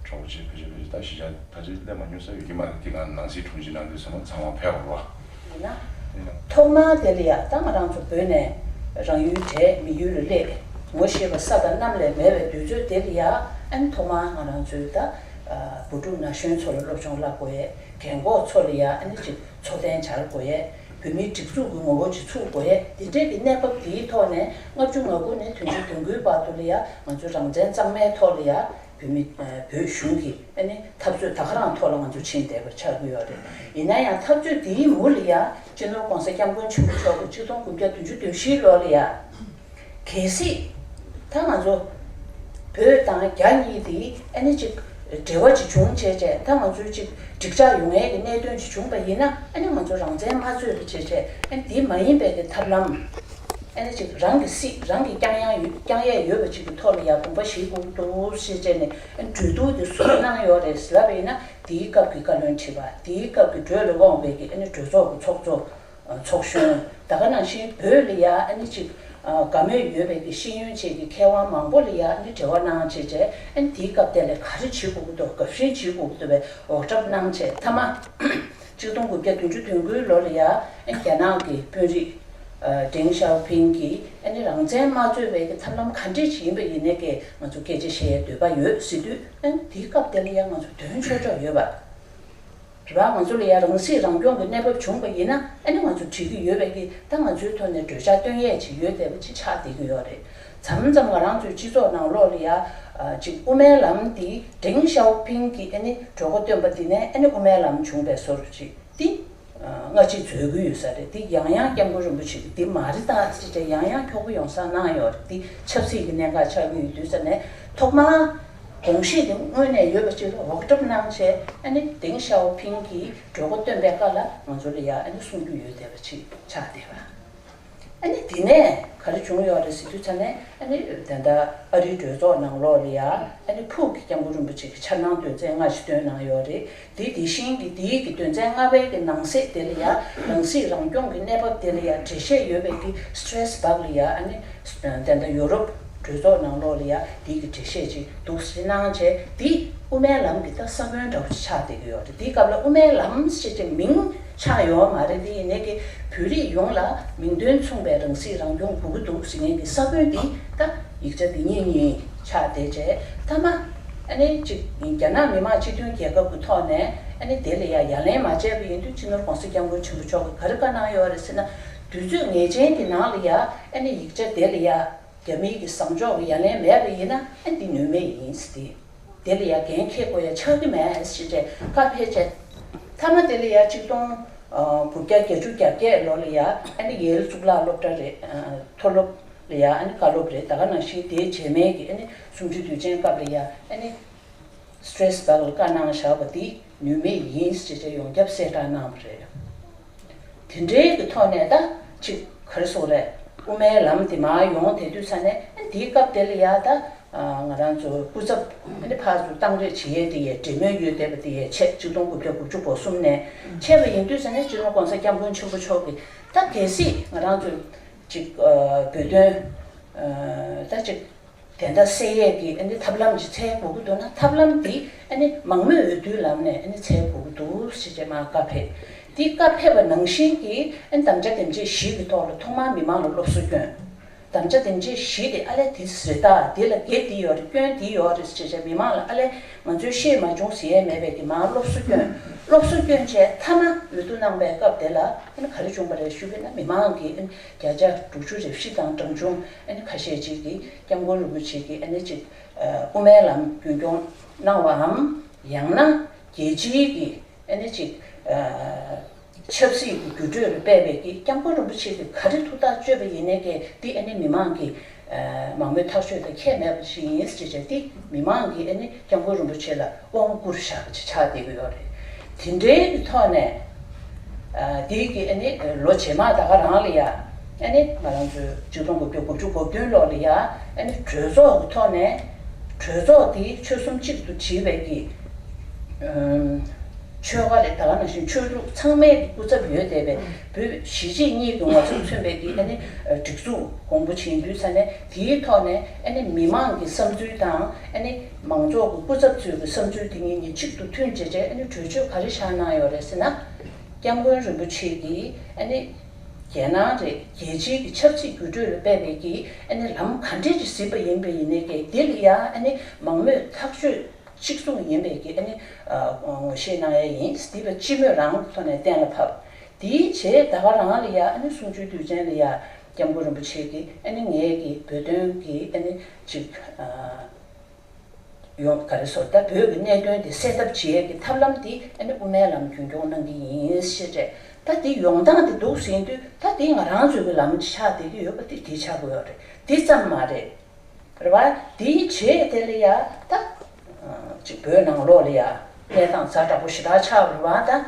གྲོགས་པོ་བྱས་ཕལ་ཆེར་ཕལ་ཆེར་ད་གཞིས་ཆགས་ཕལ་ཆེར་སླེབས་མ་མྱོང་ས་ཡོད་ཀྱི་མ་རེད། དེ་ག་ནང་སྲིད་དྲུང་ཆེ་གནང་དུས་ཚང་མ་ཚང་མ་ཕེབས་པ་རེད་པ། ཡིན་ན། ཐོག་མར་དེ་ལ་ཡ་ད་ང་རང་ཚོ་བོད་ནས་རང་ཡུལ་བྲལ་མི་ཡུལ་ལ་སླེབས་ངོ་ཤེས་པ་ས་དང་གནམ་ལས་མེད་པའི་དུས་ཚོད་དེ་ལ་ཡ་ཨ་ནི་ཐོག་མར་ང་རང་ཚོའི་ད་བུ་ཕྲུག་ན་གཞོན་ཚོ་ལ་སློབ་སྦྱོང་བསླབ་དགོས་ཡས། རྒན་གོག་ཚོ་ལ་ཡ་ཨ་ནི་ཅིག་འཚོ་རྟེན་སྦྱར་དགོས་ཡས། བོད་མིའི་སྒྲིག་འཛུགས་ཀྱི་ངོ་བོ་ཅིག་ཚུགས་དགོས་ཡས། དེ་འདྲའི་གི་གནས་བབ་དེའི་ཐོག་ནས་ལྔ་བཅུ་ང་དགུ་ནས་དོན་ཅུ་དོན་དགུའི་བར་དུ་ལ་ཡ་ང་ཚོའི་རང་བཙན་གཙང་མའི་ཐོག་ལ་ཡ་བོད་མི་བོད་གཞུང་གི་ཨ་ནི་འཐབ་རྩོད་ད་ག་རང་ཐོག་ལ་ང་ཚོ་ཕྱིན་བསྡད་པ་ཆགས་ཀྱི་ཡོད་རེད། ཡིན་ན་ཡང་འཐབ་རྩོད་དེའི་མུ་ལ་ཡ་སྤྱི་ནོར་གོང་ས་སྐྱབས་མགོན་ཆེན་པོ་མཆོག་གིས་ཆིག་སྟོང་དགུ་བརྒྱ་བདུན་ཅུ་དོན་བཞིའི་ལོ་ལ་ཡ། གལ་སྲིད་ད་ང་ཚོ་བོད་དང་རྒྱ་གཉིས་དེ་ཨ་ནི་ཅིག་འབྲེལ་བ་ཅིག་བྱུང་བྱས་བྱས་ད་ང་ཚོའི་ཅིག་འགྲིག་ཆགས་ཡོང་ཡས་ཀྱི་གནད་དོན་ཅིག་བྱུང་པ་ཡིན་ན་ཨ་ནི་ང་ཚོ་རང་བཙན་མ་རྩོད་པ་བྱས་བྱས་ཨ་ནི་དེ་མ་ཡིན་པའི་གི་ཐབས་ལམ། ཨ་ནི་ཅིག་རང་གི་སྲིད་རང་གིས་བསྐྱང་ཡ་ཡོད་བསྐྱང་ཡས་ཡོད་པ་ཅིག་གི་ཐོག་ལ་ཡ་དགོངས་པ་བཞེས་དགོས་འདུག་ཞེས་བྱས་ནས་ཨ་ནི་གྲོས་བསྡུར་དེ་ཟུར་གནང་ཡོད་རེད་ལབ་པ་ཡིན་ན་དེའི་སྐབས་ཀྱི་བཀའ་བློན་ཁྲི་པ་དེའི་སྐབས་ཀྱི་གྲོས་ལ་དབང་བའི་གི་ཨ་ནི་གྲོས་ཚོགས་ཀྱི་ཚོགས་གཙོ། ཚོགས་གཞོན། ད་ག་ནང་བཞིན་བོད་ལ་ཡ་ཨ་ནི་ཅིག་དགའ་མོས་ཡོད་པའི་གི་ཤེས་ཡོན་ཅན་གྱི་མཁས་དབང་མང་པོ་ལ་ཡ་ཨ་ནི་འབྲེལ་བ་གནང་བྱས་བྱས་ཨ་ནི་དེའི་སྐབས་དེ་ལ་ག་རེ་བྱེད་དགོས་ཀྱི་འདུག་དགའ་ཞེན་བྱེད་དགོས་ཀྱི་འདུག་པའི་འོག་གྲབས་གནང་བྱས་མཐའ་མ། ཆིག་སྟོང་དགུ་བརྒྱ་བདུན་ཅུ་དོན་དགུའི་ལོ་ལ་ཡ་ཨ་ནི་རྒྱ་ནག་གི་དཔོན་རིགས་ཏེང་ཞའོ་ཕིང་གིས་ཨ་ནི་རང་བཙན་མ་རྩོད་པའི་གི་ཐབས་ལམ་ག་འདྲས་ཅིག་ཡིན་པ་ཡིན་ནའི་གི་ང་ཚོ་སྐད་ཆ་བཤད་ཡའི་འདོད་པ་ཡོད་ཟེར་དུས་ཨ་ནི་དེའི་སྐབས་དེ་ལ་ཡ་ང་ཚོ་དོན་ཆོག་ཆོག་ཡོད་པ། རེད་བ། ང་ཚོ་ལ་ཡང་རང་སྲིད་རང་སྐྱོང་གི་གནས་བབ་བྱུང་བ་ཡིན་ན་ཨ་ནི་ང་ཚོ་འགྲིག་གི་ཡོད་པའི་གི་ད་ང་ཚོའི་ཐོག་ནས་གྲོས་འཆར་བཏོན་ཡས་ཅིག་ཡོད་བསྡད་པ་ཅིག་ཆགས་བསྡད་ཀྱི་ཡོད་རེད། མཚམས་མཚམས་ང་རང་ཚོའི་སྤྱི་ཚོགས་ནང་ལོགས་ལ་ཡ་ཅིག་དབུ་མའི་ལམ་འདི་ཏེང་ཞའོ་ཕིང་གིས་ཨ་ནི་གྲོས་འགོ་བཏོན་པ་འདི་ནས་ཨ་ནི་དབུ་མའི་ལམ་བྱུང་བའི་བཟོ་འདྲ་ཅིག་འདི་སྔ་ཕྱི་འཛོལ་གི་ཡོད་ས་རེད། འདི་ཡང་ཡང་སྐྱབས་མགོན་རིན་པོ་ཆེ་གིས་འདི་མ་རེད་ད་ཟེར་བྱས་ཡང་ཡང་འཁྱོག་པོ་ཡོང་ས་གནང་ཡོད་རེད། འདི་ཆབ་སྲིད་ཀྱི་གནད་འགག་ཆགས་ཀྱི་ཡོད་དུས་ཙ་ནས་ཐོག་མར། དགོངས་གཞི་དེ་དངོས་གནས་ཡོད་པ་ཅིག་ལ་འོག་གྲབས་གནང་བྱས་ཨ་ནི་ཏེང་ཞའོ་ཕིང་གིས་གྲོས་འགོ་བཏོན་པའི་སྐབས་ལ་ང་ཚོ་ལ་ཡ་ཨ་ནི་གསུང་རྒྱུ་ཡོད་བསྡད་པ་ཅིག་ཆགས་བསྡད་པ། ཨ་ནི་དེ་ནས་ག་རེ་བྱུང་ཡོད་རེད་ཟེར་དུས་ཙ་ནས་ཨ་ནི་ད་ལྟ་ཨ་རིའི་གྲོས་ཚོགས་ནང་ལོགས་ལ་ཡ་ཨ་ནི་ཕུགས་ཀྱི་སྐྱབས་མགོན་རིན་པོ་ཆེ་གིས་འཆར་སྣང་དོན་ཚན་ལྔ་ཞིག་བཏོན་གནང་ཡོད་རེད། དེ་དེ་བཞིན་གྱི་དེའི་གི་དོན་ཚན་ལྔ་པའི་གི་ནང་གསེས་དེ་ལ་ཡ་རང་སྲིད་རང་སྐྱོང་གི་གནས་བབ་དེ་ལ་ཡ་འགྲེལ་བཤད་ཡོད་པའི་གི་སི་ཊེ་རེ་སི་བག་ལ་ཡ་ཨ་ནི་ད་ལྟ་ཡོ་རོབ་གྲོས་ཚོགས་ནང་ལོགས་ལ་ཡ་དེའི་གི་འགྲེལ་བཤད་ཅིག་འདུག་སེ་གནང་བྱས་དེ་དབུ་མའི་ལམ་གྱི་ད་ས་བོན་འདྲ་བོ་ཅིག་ཆགས་བསྡད་ཀྱི་ཡོད་རེད། དེའི་སྐབས་ལ་དབུ་མའི་ལམ་ཞེས་ཀྱི་མིང་ཆགས་ཡོད་མ་རེད། དེ་ཡིན་ནའི་གི་བོད་རིགས་ཡོངས་ལ་མིང་དོན་མཚུངས་པའི་རང་སྲིད་རང་སྐྱོང་དགོས་ཀྱི་འདུག་ཟེར་མཁན་གྱི་ས་བོན་འདི་ད་ཡིག་ཆ་འདི་གཉིས་གཉིས་ཆགས་བསྡད་བྱས་མཐའ་མ། ཨ་ནི་གཅིག་རྒྱ་ནག་མི་དམངས་སྤྱི་མཐུན་རྒྱལ་ཁབ་ཀྱི་ཐོག་ནས་ཨ་ནི་དེ་ལ་ཡ་ཡ་ལན་མ་བྱས་པ་ཡིན་དུས་སྤྱི་ནོར་༸གོང་ས་༸སྐྱབས་མགོན་ཆེན་པོ་མཆོག་གིས་ག་རེ་བཀའ་གནང་ཡོད་རེད་ཟེར་ན། དུས་ཚོད་ངེས་ཅན་གྱི་ནང་ལ་ཡ་ཨ་ནི་ཡིག་ཆ་དེ་ལ་ཡ་རྒྱ་མིའི་གི་བཟང་ཕྱོགས་ཀྱི་ཡ་ལན་མེད་པ་ཡིན་ན་ཨ་འདི་ནུས་མེད་ཡིན་ཟེར་ཏེ། དེ་ལ་ཡ་འགན་འཁྱེར་དགོས་ཡ་ཆགས་ཀྱི་མེད་ཟེར་བྱས་བཀའ་ཕེབས་བྱས། མཐའ་མ་དེ་ལ་ཡ་ཆིག་སྟོང་དགུ་བརྒྱ་བརྒྱད་ཅུ་གྱ་བརྒྱད་ལོ་ལ་ཡ་ཨ་ནི་ཡེལ་གཙུག་ལག་སློབ་གྲྭ་རེད། མཐོ་སློབ་ལ་ཡ་ཨ་ནི་བཀའ་སློབ་རེད། ད་ག་ནང་བཞིན་དེའི་རྗེས་མའི་གི་ཨ་ནི་གསུམ་བཅུའི་དུས་ཆེན་སྐབས་ལ་ཡ་ཨ་ནི་ སི་ཊེ་རེ་སི་བག་ལ་བཀའ་གནང་བཞག་པ་འདི་ནུས་མེད་ཡིན་ཞེས་བྱས་ཡོངས་ཁྱབ་གསལ་བསྒྲགས་གནང་བ་རེད། དེ་འདྲའི་གི་ཐོག་ནས་ད་ཅིག་ག་རེ་ཟེར་དགོས་རེད། དབུ་མའི་ལམ་དེ་མར་ཡོང་བསྡད་དུས་ཙ་ནས་དེའི་སྐབས་དེ་ལ་ཡ་ད་ང་རང་ཚོ་སྐུ་ཚབ་ཕར་ཚུར་གཏང་རེས་བྱེད་ཡས་དེ་ཡས་འབྲེལ་མོལ་ཡོད་བསྡད་པ་དེ་ཡས་ཆད། ཆིག་སྟོང་དགུ་བརྒྱ་དགུ་བཅུ་གོ་གསུམ་ནས་ཆད་པ་ཡིན་དུས་ཙ་ནས་སྤྱི་ནོར་༸གོང་ས་༸སྐྱབས་མགོན་ཆེན་པོ་མཆོག་གིས་ད་གལ་སྲིད་ང་རང་ཚོ་ཅིག་བོད་དོན་ད་ཅིག་དེ་འདྲ་སེལ་ཡས་ཀྱི་ཨ་ནི་ཐབས་ལམ་ཅིག་འཚོལ་དགོས་ཀྱི་འདུག་ན། ཐབས་ལམ་འདི་ཨ་ནི་མང་མོས་འོས་བསྡུའི་ལམ་ནས་ཨ་ནི་འཚོལ་དགོས་ཀྱི་འདུག་ཞེས་བྱས་མར་བཀའ་ཕེབས། དེ་བཀའ་ཕེབས་པ་ནང་བཞིན་གྱི་ཨ་ནི་དམ་བཅའ་དེབ་འཆས་བཞི་གི་ཐོག་ལ་ཐོག་མར་མི་མང་ལ་སློབ་གསོ་བསྐྱོན། དམ་བཅའ་དེབ་འཆས་བཞི་དེ་ཨ་ལས་དེ་རེད་ད། དེ་ལ་གེ་འདི་ཡོད་རེད། སྐྱོན་འདི་ཡོད་རེད་ཞེས་བྱས་མི་མང་ལ་ཨ་ལས་ང་ཚོས་ཤེས་མ་བྱུང་ཟེར་ཡས་མེད་པའི་གི་མར་སློབ་གསོ་བསྐྱོན། སློབ་གསོ་བསྐྱོན་བྱས་མཐའ་མ་འོས་བསྡུ་གནང་བའི་སྐབས་དེ་ལ་ཨ་ནི་ག་རེ་བྱུང་བ་རེད་ཞུས་པ་ཡིན་ན། མི་མང་གིས་ཨ་ནི་བརྒྱ་ཆ་དྲུག་ཅུ་རེ་བཞི་དང་གྲངས་ཆུང་ཨ་ནི་ཁ་ཤས་ཅིག་གིས་༸སྐྱབས་མགོན་རིན་པོ་ཆེ་གིས་ཨ་ནི་ཅིག་དབུ་མའི་ལམ་རྒྱུན་སྐྱོང་གནང་བའམ། ཡང་ན་རྒྱལ་སྤྱིའི་གི་ཨ་ནི་ཅིག་ཆབ་སྲིད་ཀྱི་འགྱུར་འགྲོས་ལ་དཔག་པའི་གི་༸སྐྱབས་མགོན་རིན་པོ་ཆེ་གིས་ག་རེ་ཐུགས་ཐག་གཅོད་པ་ཡིན་ནའི་གི་འདི་ཨ་ནི་མི་མང་གི་མང་མོས་ཐག་གཅོད་དང་ཁྱད་མེད་པ་ཞིག་ཡིན་ཟེར་བྱས་འདི་མི་མང་གིས་ཨ་ནི་༸སྐྱབས་མགོན་རིན་པོ་ཆེ་ལ་དབང་བསྐུར་བཞག་པ་ཅིག་ཆགས་བསྡད་ཀྱི་ཡོད་རེད། དེ་འདྲའི་གི་ཐོག་ནས་དེའི་གི་ཨ་ནི་ལོ་རྗེས་མ་ད་ག་རང་ལ་ཡ་ཨ་ནི་ང་རང་ཚོའི་ཆིག་སྟོང་དགུ་བརྒྱ་དགུ་བཅུ་གོ་བདུན་ལོ་ལ་ཡ་ཨ་ནི་གྲོས་ཚོགས་ཀྱི་ཐོག་ནས་གྲོས་ཚོགས་དེ་ཆོལ་གསུམ་གཅིག་ཏུ་བསྒྲིལ་བའི་གི་ཆོལ་ཁ་རེད། ད་ག་ནང་བཞིན་ཆོས་ལུགས་ཚང་མའི་སྐུ་ཚབ་ཡོད་བསྡད་པའི་བོད་གཞིས་བྱེས་གཉིས་ཀྱི་ངོ་ཚབ་མཚོན་པའི་གི་ཨ་ནི་སྒྲིག་འཛུགས་དགོངས་པ་བྱིན་དུས་ཙ་ནས་དེའི་ཐོག་ནས་ཨ་ནི་མི་མང་གི་བསམ་ཚུལ་དང་ཨ་ནི་མང་ཚོགས་ཀྱི་སྐུ་ཚབ་ཚོའི་གི་བསམ་ཚུལ་དེ་གཉིས་གཉིས་གཅིག་ཏུ་མཐུན་བྱས་བྱས་ཨ་ནི་གྲོས་ཆོད་ག་རེ་བཞག་གནང་ཡོད་རེད་ཟེར་ན། སྐྱབས་མགོན་རིན་པོ་ཆེ་གིས་ཨ་ནི་རྒྱལ་ནང་རེད། རྒྱལ་སྤྱིའི་གི་ཆབ་སྲིད་འགྱུར་འགྲོས་ལ་དཔག་པའི་གི་ཨ་ནི་ལམ་ག་འདྲས་ཅིག་གཟིགས་པ་ཡིན་པ་ཡིན་ནའི་གི་དེ་ལ་ཡ་ཨ་ནི་མང་མོས་ཐག་གཅོད་གཅིག་མཚུངས་ཡིན་པའི་གི་ཨ་ནི་ངོ་ཤེས་གནང་ཡ་ཡིན། དེ་ལ་སྤྱི་མོས་རང་གི་ཐོག་ནས་གཏན་ལ་ཕབ། དེའི་རྗེས་ད་ག་རང་ལ་ཡ་ཨ་ནི་གསུང་ཆོས་དུས་ཆེན་ལ་ཡ་སྐྱབས་མགོན་རིན་པོ་ཆེ་གིས་ཨ་ནི་ངའི་གི་བོད་དོན་གི་ཨ་ནི་ཅིག་ཡོང་ག་རེ་ཟེར་ད། བོད་ཀྱི་གནད་དོན་དེ་སེལ་ཐབས་བྱེད་ཡས་ཀྱི་ཐབས་ལམ་དེ་ཨ་ནི་དབུ་མའི་ལམ་རྒྱུན་སྐྱོང་གནང་གི་ཡིན་ཞེས་རེད། ད་དེ་ཡོང་སྟངས་དེ་འདུག་ཟིན་དུས་ད་དེ་ང་རང་ཚོའི་གི་ལམ་ཆགས་བསྡད་ཀྱི་ཡོད་པ་དེ་དེ་ཆགས་ཀྱི་ཡོད་རེད། དེ་ཙམ་མ་རེད། རེད་བ། དེའི་རྗེས་དེ་ལ་ཡ་ད་ཅིག་བོད་ནང་ལོགས་ལ་ཡ་གནས་སྟངས་ཛ་དྲག་པོ་ཞེ་དྲག་ཆགས་པ་རེད་བ་ད།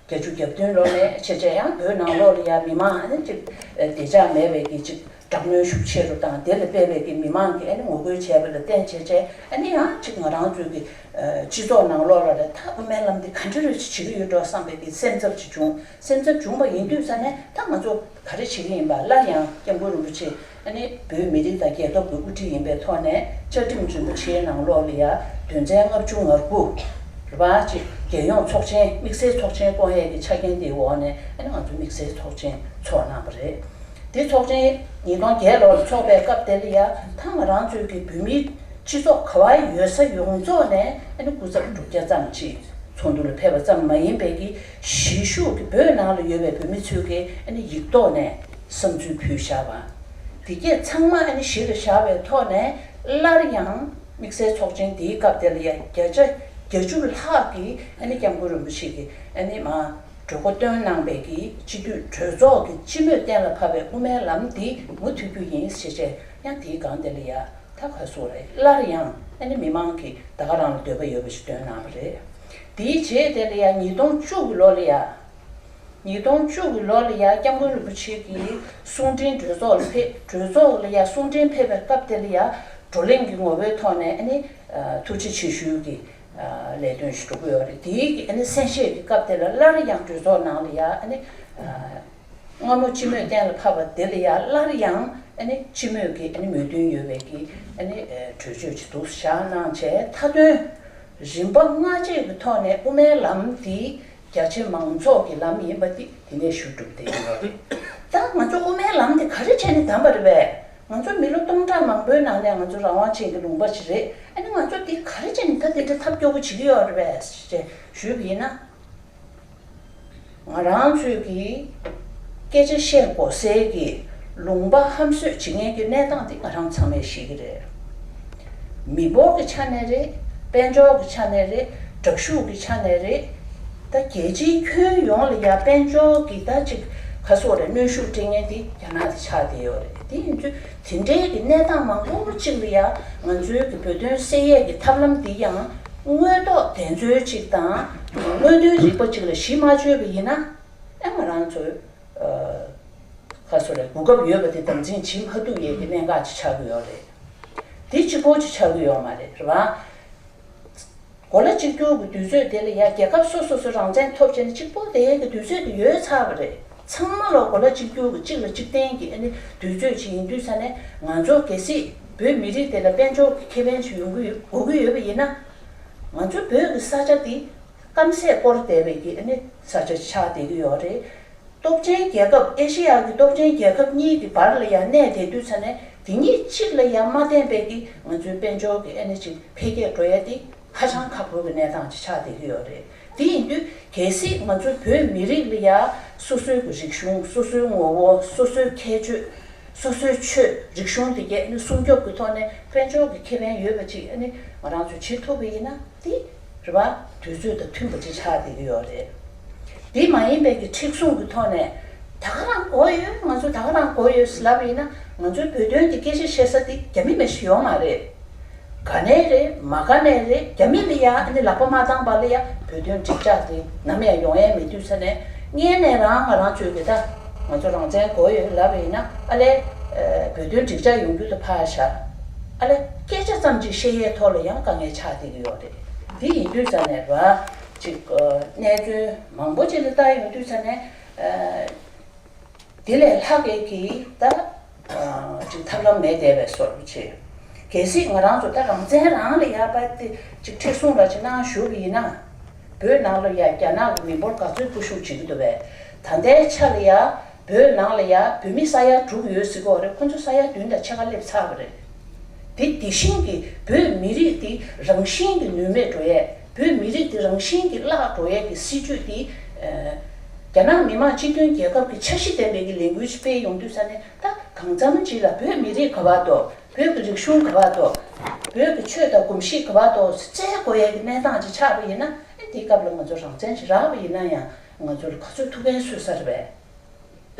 བརྒྱད་ཅུ་གྱ་བདུན་ལོ་ནས་བྱས་བྱས་ཡང་བོད་ནང་ལོགས་ལ་ཡང་མི་མང་ཨ་ནི་ཅིག་བདེ་འཇགས་མེད་པའི་གི་ཅིག་དྲག་གནོན་ཤུགས་ཆེ་རུ་དང་དེ་ལ་དཔག་པའི་གི་མི་མང་གི་ཨ་ནི་ངོ་རྒོལ་བྱས་པ་ལ་བརྟེན་བྱས་བྱས་ཨ་ནི་ཡང་ཅིག་ང་རང་ཚོའི་གི་སྤྱི་ཚོགས་ནང་ལོགས་ལ་རེད་ད་དབུ་མའི་ལམ་འདི་ག་འདྲ་རེ་ཅིག་བྱེད་ཀྱི་ཡོད་འགྲོ་བསམ་པའི་གི་སེམས་འཚབ་ཅིག་བྱུང་། སེམས་འཚབ་བྱུང་བ་ཡིན་དུས་ཙ་ནས་ད་ང་ཚོ་ག་རེ་བྱེད་ཀྱི་ཡིན་པ་སླར་ཡང་སྐྱབས་མགོན་རིན་པོ་ཆེ་ཨ་ནི་བོད་མི་རིགས་དང་རྒྱལ་ཁབ་ཀྱི་དབུ་ཁྲིད་ཡིན་པའི་ཐོག་ནས་བཅའ་ཁྲིམས་རིན་པོ་ཆེའི་ནང་ལོགས་ལ་ཡ་དོན་ཚན་ལྔ་བཅུ་ང་དགུ་རེད་པ། ཅིག་རྒྱལ་ཡོངས་ཚོགས་ཆེན་དམིགས་བསལ་ཚོགས་ཆེན་བསྐོང་ཡས་ཀྱི་ཆ་རྐྱེན་དེའི་འོག་ནས་ཨ་ནི་ང་ཚོ་དམིགས་བསལ་ཚོགས་ཆེན་ཚོགས་གནང་བ་རེད། དེ་ཚོགས་ཆེན་ཉིས་སྟོང་བརྒྱད་ལོར་ཚོགས་པའི་སྐབས་དེ་ལ་ཡ་ད་ང་རང་ཚོའི་གི་བོད་མིའི་སྤྱི་ཚོགས་ག་བ་ཡོད་ས་ཡོངས་རྫོགས་ནས་ཨ་ནི་སྐུ་ཚབ་དྲུག་བརྒྱ་ཙམ་ཅིག་ཚོགས་འདུ་ལ་ཕེབས་པ་ཙམ་མ་ཡིན་པའི་གི་གཞིས་བཞུགས་ཀྱི་བོད་ནང་ལ་ཡོད་པའི་བོད་མི་ཚོས་གི་ཨ་ནི་ཡིག་ཐོག་ནས་བསམ་ཚུལ་ཕུལ་བཞག་པ། དེ་གས་ཚང་མ་ཨ་ནི་གཞི་ལ་བཞག་པའི་ཐོག་ནས་སླར་ཡང་དམིགས་བསལ་ཚོགས་ཆེན་དེའི་སྐབས་དེ་ལ་ཡ་བརྒྱ་ཆ་བརྒྱད་ཅུ་ལྷག་གིས་ཨ་ནི་སྐྱབས་མགོན་རིན་པོ་ཆེ་གི་ཨ་ནི་མ་གྲོས་འགོ་བཏོན་གནང་པའི་གི་སྤྱི་འཐུས་གྲོས་ཚོགས་ཀྱི་སྤྱི་མོས་གཏན་ལ་ཕབ་པའི་དབུ་མའི་ལམ་འདི་མུ་མཐུད་རྒྱུ་ཡིན་ཞེས་བྱས་ཡང་དེའི་སྒང་དེ་ལ་ཡ་ད་ག་སོ་རེད་སླར་ཡང་ཨ་ནི་མི་མང་གིས་ད་ག་རང་ལ་འདོད་པ་ཡོད་པ་ཞིག་བཏོན་གནང་བ་རེད། དེའི་རྗེས་དེ་ལ་ཡ་ཉིས་སྟོང་བཅུ་གི་ལོ་ལ་ཡ། ཉིས་སྟོང་བཅུ་གི་ལོ་ལ་ཡ་སྐྱབས་མགོན་རིན་པོ་ཆེ་གིས་གསུང་འཕྲིན་གྲོས་ཚོགས་ལ་ཕེབས། གྲོས་ཚོགས་ལ་ཡ་གསུང་འཕྲིན་ཕེབས་པའི་སྐབས་དེ་ལ་ཡ་བགྲོ་གླེང་གི་ངོ་བོའི་ཐོག་ནས་ཨ་ནི་ཐུགས་རྗེ་ཆེ་ཞུའི་གི་ལས་དོན་ཞིག་གྲུབ་ཀྱི་ཡོད་རེད། དེའི་གི་ཨ་ནི་གསན་བཞེས་ཀྱི་སྐབས་དེ་ལ་སླར་ཡང་གྲོས་ཚོགས་ནང་ལ་ཡ་ཨ་ནི་སྔ་མོ་སྤྱི་མོས་གཏན་ལ་ཕབ་པ་དེ་ལ་ཡ་སླར་ཡང་ཨ་ནི་སྤྱི་མོས་ཀྱི་ཨ་ནི་མོས་མཐུན་ཡོད་པའི་གི་ཨ་ནི་གྲོས་ཆོད་ཅིག་འདུག་བཞག་གནང་བྱས་མཐའ་དོན་རིམ་པ་སྔ་རྗེས་ཀྱི་ཐོག་ནས་དབུ་མའི་ལམ་འདི་རྒྱ་ཆེ་མང་ཚོགས་ཀྱི་ལམ་ཡིན་པ་འདི་དེ་ནས་ཞུ་གྲུབ་བསྡད་ཡོད་རེད། ད་ང་ཚོ་དབུ་མའི་ལམ་འདི་ག་རེ་བྱས་ནས་བདམས་པ་རེད་པས། ང་ཚོ་མི་ལོ་སྟོང་ཕྲག་མང་པོའི་ནང་ནས་ང་ཚོ་རང་དབང་ཅན་གྱི་ལུང་པ་ཞིག་རེད། ཨ་ནི་ང་ཚོ་འདི་ག་རེ་བྱས་ནས་ད་དེ་འདྲ་ཐབས་སྐྱོ་པོ་བྱེད་ཀྱི་ཡོད་རེད་པས་ཞེས་ཞུས་པ་ཡིན་ན། ང་རང་ཚོས་ཀྱི་སྐད་ཆ་བཤད་དགོས་སའི་གི་ལུང་པ་ཧམ་བཟོས་བྱེད་མཁན་གྱི་གནས་སྟངས་དེ་ང་རང་ཚང་མས་ཤེས་ཀྱི་རེད། མི་འབོར་གྱི་ཆ་ནས་རེད། དཔལ་འབྱོར་གྱི་ཆ་ནས་རེད། དྲག་ཤུགས་ཀྱི་ཆ་ནས་རེད། ད་རྒྱལ་སྤྱིའི་ཁྱོན་ཡོངས་ལ་ཡ་དཔལ་འབྱོར་གྱི་ད་ཅིག་ག་སོགས་རེད་གནོན་ཤུགས་སྤྲད་མཁན་དེ་རྒྱ་ནག་དེ་ཆགས་བསྡད་ཡོད་རེད། དེ་ཡིན་དུས་དེ་འདྲའི་གི་གནས་སྟངས་མང་པོ་ཅིག་ལ་ཡ་ང་ཚོའི་གི་བོད་དོན་སེལ་ཡས་ཀྱི་ཐབས་ལམ་དེ་ཡང་ དངོས་ཐོག་བདེན་འཚོལ་གཅིག་དང་དངོས་དོན་རིག་པ་གཅིག་ལ་གཞི་མ་བཅོལ་བ་ཡིན་ན། ཨེ་ང་རང་ཚོའི་ཁ་སོ་རེ་གོ་སྐབས་ཡོད་པ་དེ་དམ་འཛིན་བྱེད་མ་ཐུབ་ཡས་ཀྱི་གནད་འགག་ཅིག་ཆགས་ཀྱི་ཡོད་རེད། དེ་གཅིག་པོ་ཅིག་ཆགས་ཀྱི་ཡོད་མ་རེད། རེད་བ། གོ་ལ་གཅིག་གྱུར་གྱི་དུས་ཚོད་དེ་ལ་ཡ་རྒྱལ་ཁབ་སོ་སོ་སོ་རང་བཙན་ཐོབ་བྱས་ནས་གཅིག་པོ་བསྡད་ཡས་ཀྱི་དུས་ཚོད་དེ་ཡོལ་ཚར་བ་རེད། ཚང་མ་ལོ་གོ་ལ་གཅིག་གྱུར་གྱི་གཅིག་ལ་གཅིག་བརྟེན་གྱི་ཨ་ནི་དུས་ཚོད་ཅིག་ཡིན་དུས་ཙ་ནས། ང་ཚོ་གལ་སྲིད་བོད་མི་རིགས་དེ་ལ་དཔལ་འབྱོར་གྱི་ཁེ་ཕན་ཞིག་ཡོང་གི་ཡོད་དགོས་ཀྱི་ཡོད་པ་ཡིན་ན། ང་ཚོ་བོད་ཀྱི་ས་ཆ་དེ་སྐམ་སས་བསྐོར་བསྡད་པའི་གི་ཨ་ནི་ས་ཆ་ཆགས་བསྡད་ཀྱི་ཡོད་རེད། སྟོབས་ཆེན་རྒྱལ་ཁབ། ཨེ་ཤེ་ཡ་གི་སྟོབས་ཆེན་རྒྱལ་ཁབ་གཉིས་ཀྱི་བར་ལ་ཡང་གནས་བསྡད་དུས་ཙ་ནས། དེ་གཉིས་གཅིག་ལ་ཡང་མ་བརྟེན་པའི་གི་ང་ཚོའི་དཔལ་འབྱོར་གྱི་ཨ་ནི་ཅིག་འཕེལ་རྒྱས་འགྲོ་ཡ་དེ་ཧ་ཅང་ཁག་པོ་གི་གནས་སྟངས་ཅིག་ཆགས་བསྡད་ཀྱི་ཡོད་རེད། དེ་ཡིན་དུས་གལ་སྲིད་ང་ཚོའི་བོད་མི་རིགས་ལ་ཡ་སོ་སོའི་གི་རིག་གཞུང་། སོ་སོའི་ངོ་བོ། སོ་སོའི་ཁྱད་ཆོས། སོ་སོའི་ཆོས། རིག་གཞུང་དེ་གས་ཨ་ནི་སྲུང་སྐྱོབ་ཀྱི་ཐོག་ནས་དཔལ་འབྱོར་གྱི་ཁེ་ཕན་ཡོད་པ་ཅིག་ཨ་ནི་ང་རང་ཚོས་བྱེད་ཐུབ་པ་ཡིན་ན། དེ་རེད་བ། དུས་ཚོད་དང་མཐུན་པ་ཅིག་ཆགས་བསྡད་ཀྱི་ཡོད་རེད། དེ་མ་ཡིན་པའི་གི་མཁྲེགས་བཟུང་གི་ཐོག་ནས། ད་ག་རང་གོ་ཡོད། ང་ཚོ་ད་ག་རང་གོ་ཡོད་ཟེར་ལབ་པ་ཡིན་ན། ང་ཚོའི་བོད་དོན་དེ་སྐད་ཆ་བཤད་ས་དེ་རྒྱ་མི་མ་གཏོགས་ཡོད་མ་རེད། ག་ནས་རེད། མ་ག་ནས་རེད། རྒྱ་མི་ལ་ཡ་ཨ་ནི་ལག་པ་མ་བཏང་བ་ལ་ཡ་བོད་དོན་འགྲིག་འཇགས་དེ་ནམ་ཡང་ཡོང་ཡས་མེད་དུས་ཙ་ནས། སྔོན་ནས་རང་ང་རང་ཚོས་གི་ད་ང་ཚོ་རང་བཙན་དགོས་ཡོད་ལབ་པ་ཡིན་ན། ཨ་ལས་བོད་དོན་འགྲིག་འཇགས་ཡོང་རྒྱུ་དེ་ཕར་བཞག་ཨ་ལས་སྐད་ཆ་ཙམ་ཅིག་བཤད་ཡས་ཐོག་ལ་ཡང་དཀའ་ངལ་ཆགས་བསྡད་ཀྱི་ཡོད་རེད། དེ་ཡིན་དུས་ཙ་ནས་ར་ཅིག་གནས་ཚུལ་མང་པོ་ཅིག་ལ་བལྟ་ཡོང་དུས་ཙ་ནས། དེ་ལས་ལྷག་གི་གི་ད་ཅིག་ཐབས་ལམ་མེད་བསྡད་པའི་བཟོ་འདྲ་བྱས། གལ་སྲིད་ང་རང་ཚོ་ད་རང་བཙན་རང་ལ་ཡ་པ་དེ་ཅིག་མཁྲེགས་བཟུང་ར་ཅིག་གནང་ཞུ་གི་ཡིན་ན། བོད་ནང་ལ་ཡ་རྒྱ་ནག་གི་མི་འབོར་ག་ཚོད་སྐུ་བཞུགས་བྱེད་ཀྱི་འདུག་པས། ད་ལྟའི་ཆ་ལ་ཡ་བོད་ནང་ལ་ཡ་བོད་མི་ས་ཡ་དྲུག་ཡོད་ཟེར་གྱི་ཡོད་རེད། ཁོ་ཚོ་ས་ཡ་བདུན་དང་ཕྱེད་ཀ་སླེབས་ཚར་བ་རེད། དེ་དེ་བཞིན་གྱི་བོད་མི་རིགས་དེ་རང་བཞིན་གྱིས་ནུས་མེད་འགྲོ་ཡས། བོད་མི་རིགས་དེ་རང་བཞིན་གྱིས་བརླག་འགྲོ་ཡས་ཀྱི་སྲིད་ཇུས་དེ། ཨ། རྒྱ་ནག་མི་དམངས་སྤྱི་མཐུན་རྒྱལ་ཁབ་ཀྱི་འཆར་གཞི་ལྡན་པའི་གི་ལས་འགུལ་ཞིག་སྤེལ་ཡོང་དུས་ཙ་ནས། ད་གང་འཚམ་ཅིག་ལ་བོད་མི་རིགས་ག་པར་འདུག་བོད་ཀྱི་རིག་གཞུང་ག་པར་འདུག་བོད་ཀྱི་ཆོས་དང་གོམས་གཤིས་ག་པར་འདུག་བཙལ་དགོས་ཡས་ཀྱི་གནས་སྟངས་ཅིག་ཆགས་པ་ཡིན་ན། ཨེ་དེའི་སྐབས་ལ་ང་ཚོ་རང་བཙན་ཞིག་རག་པ་ཡིན་ན་ཡང་། ང་ཚོ་ལ་ག་ཚོད་ཐུགས་ཕན་གསོས་ས་རེད་པས།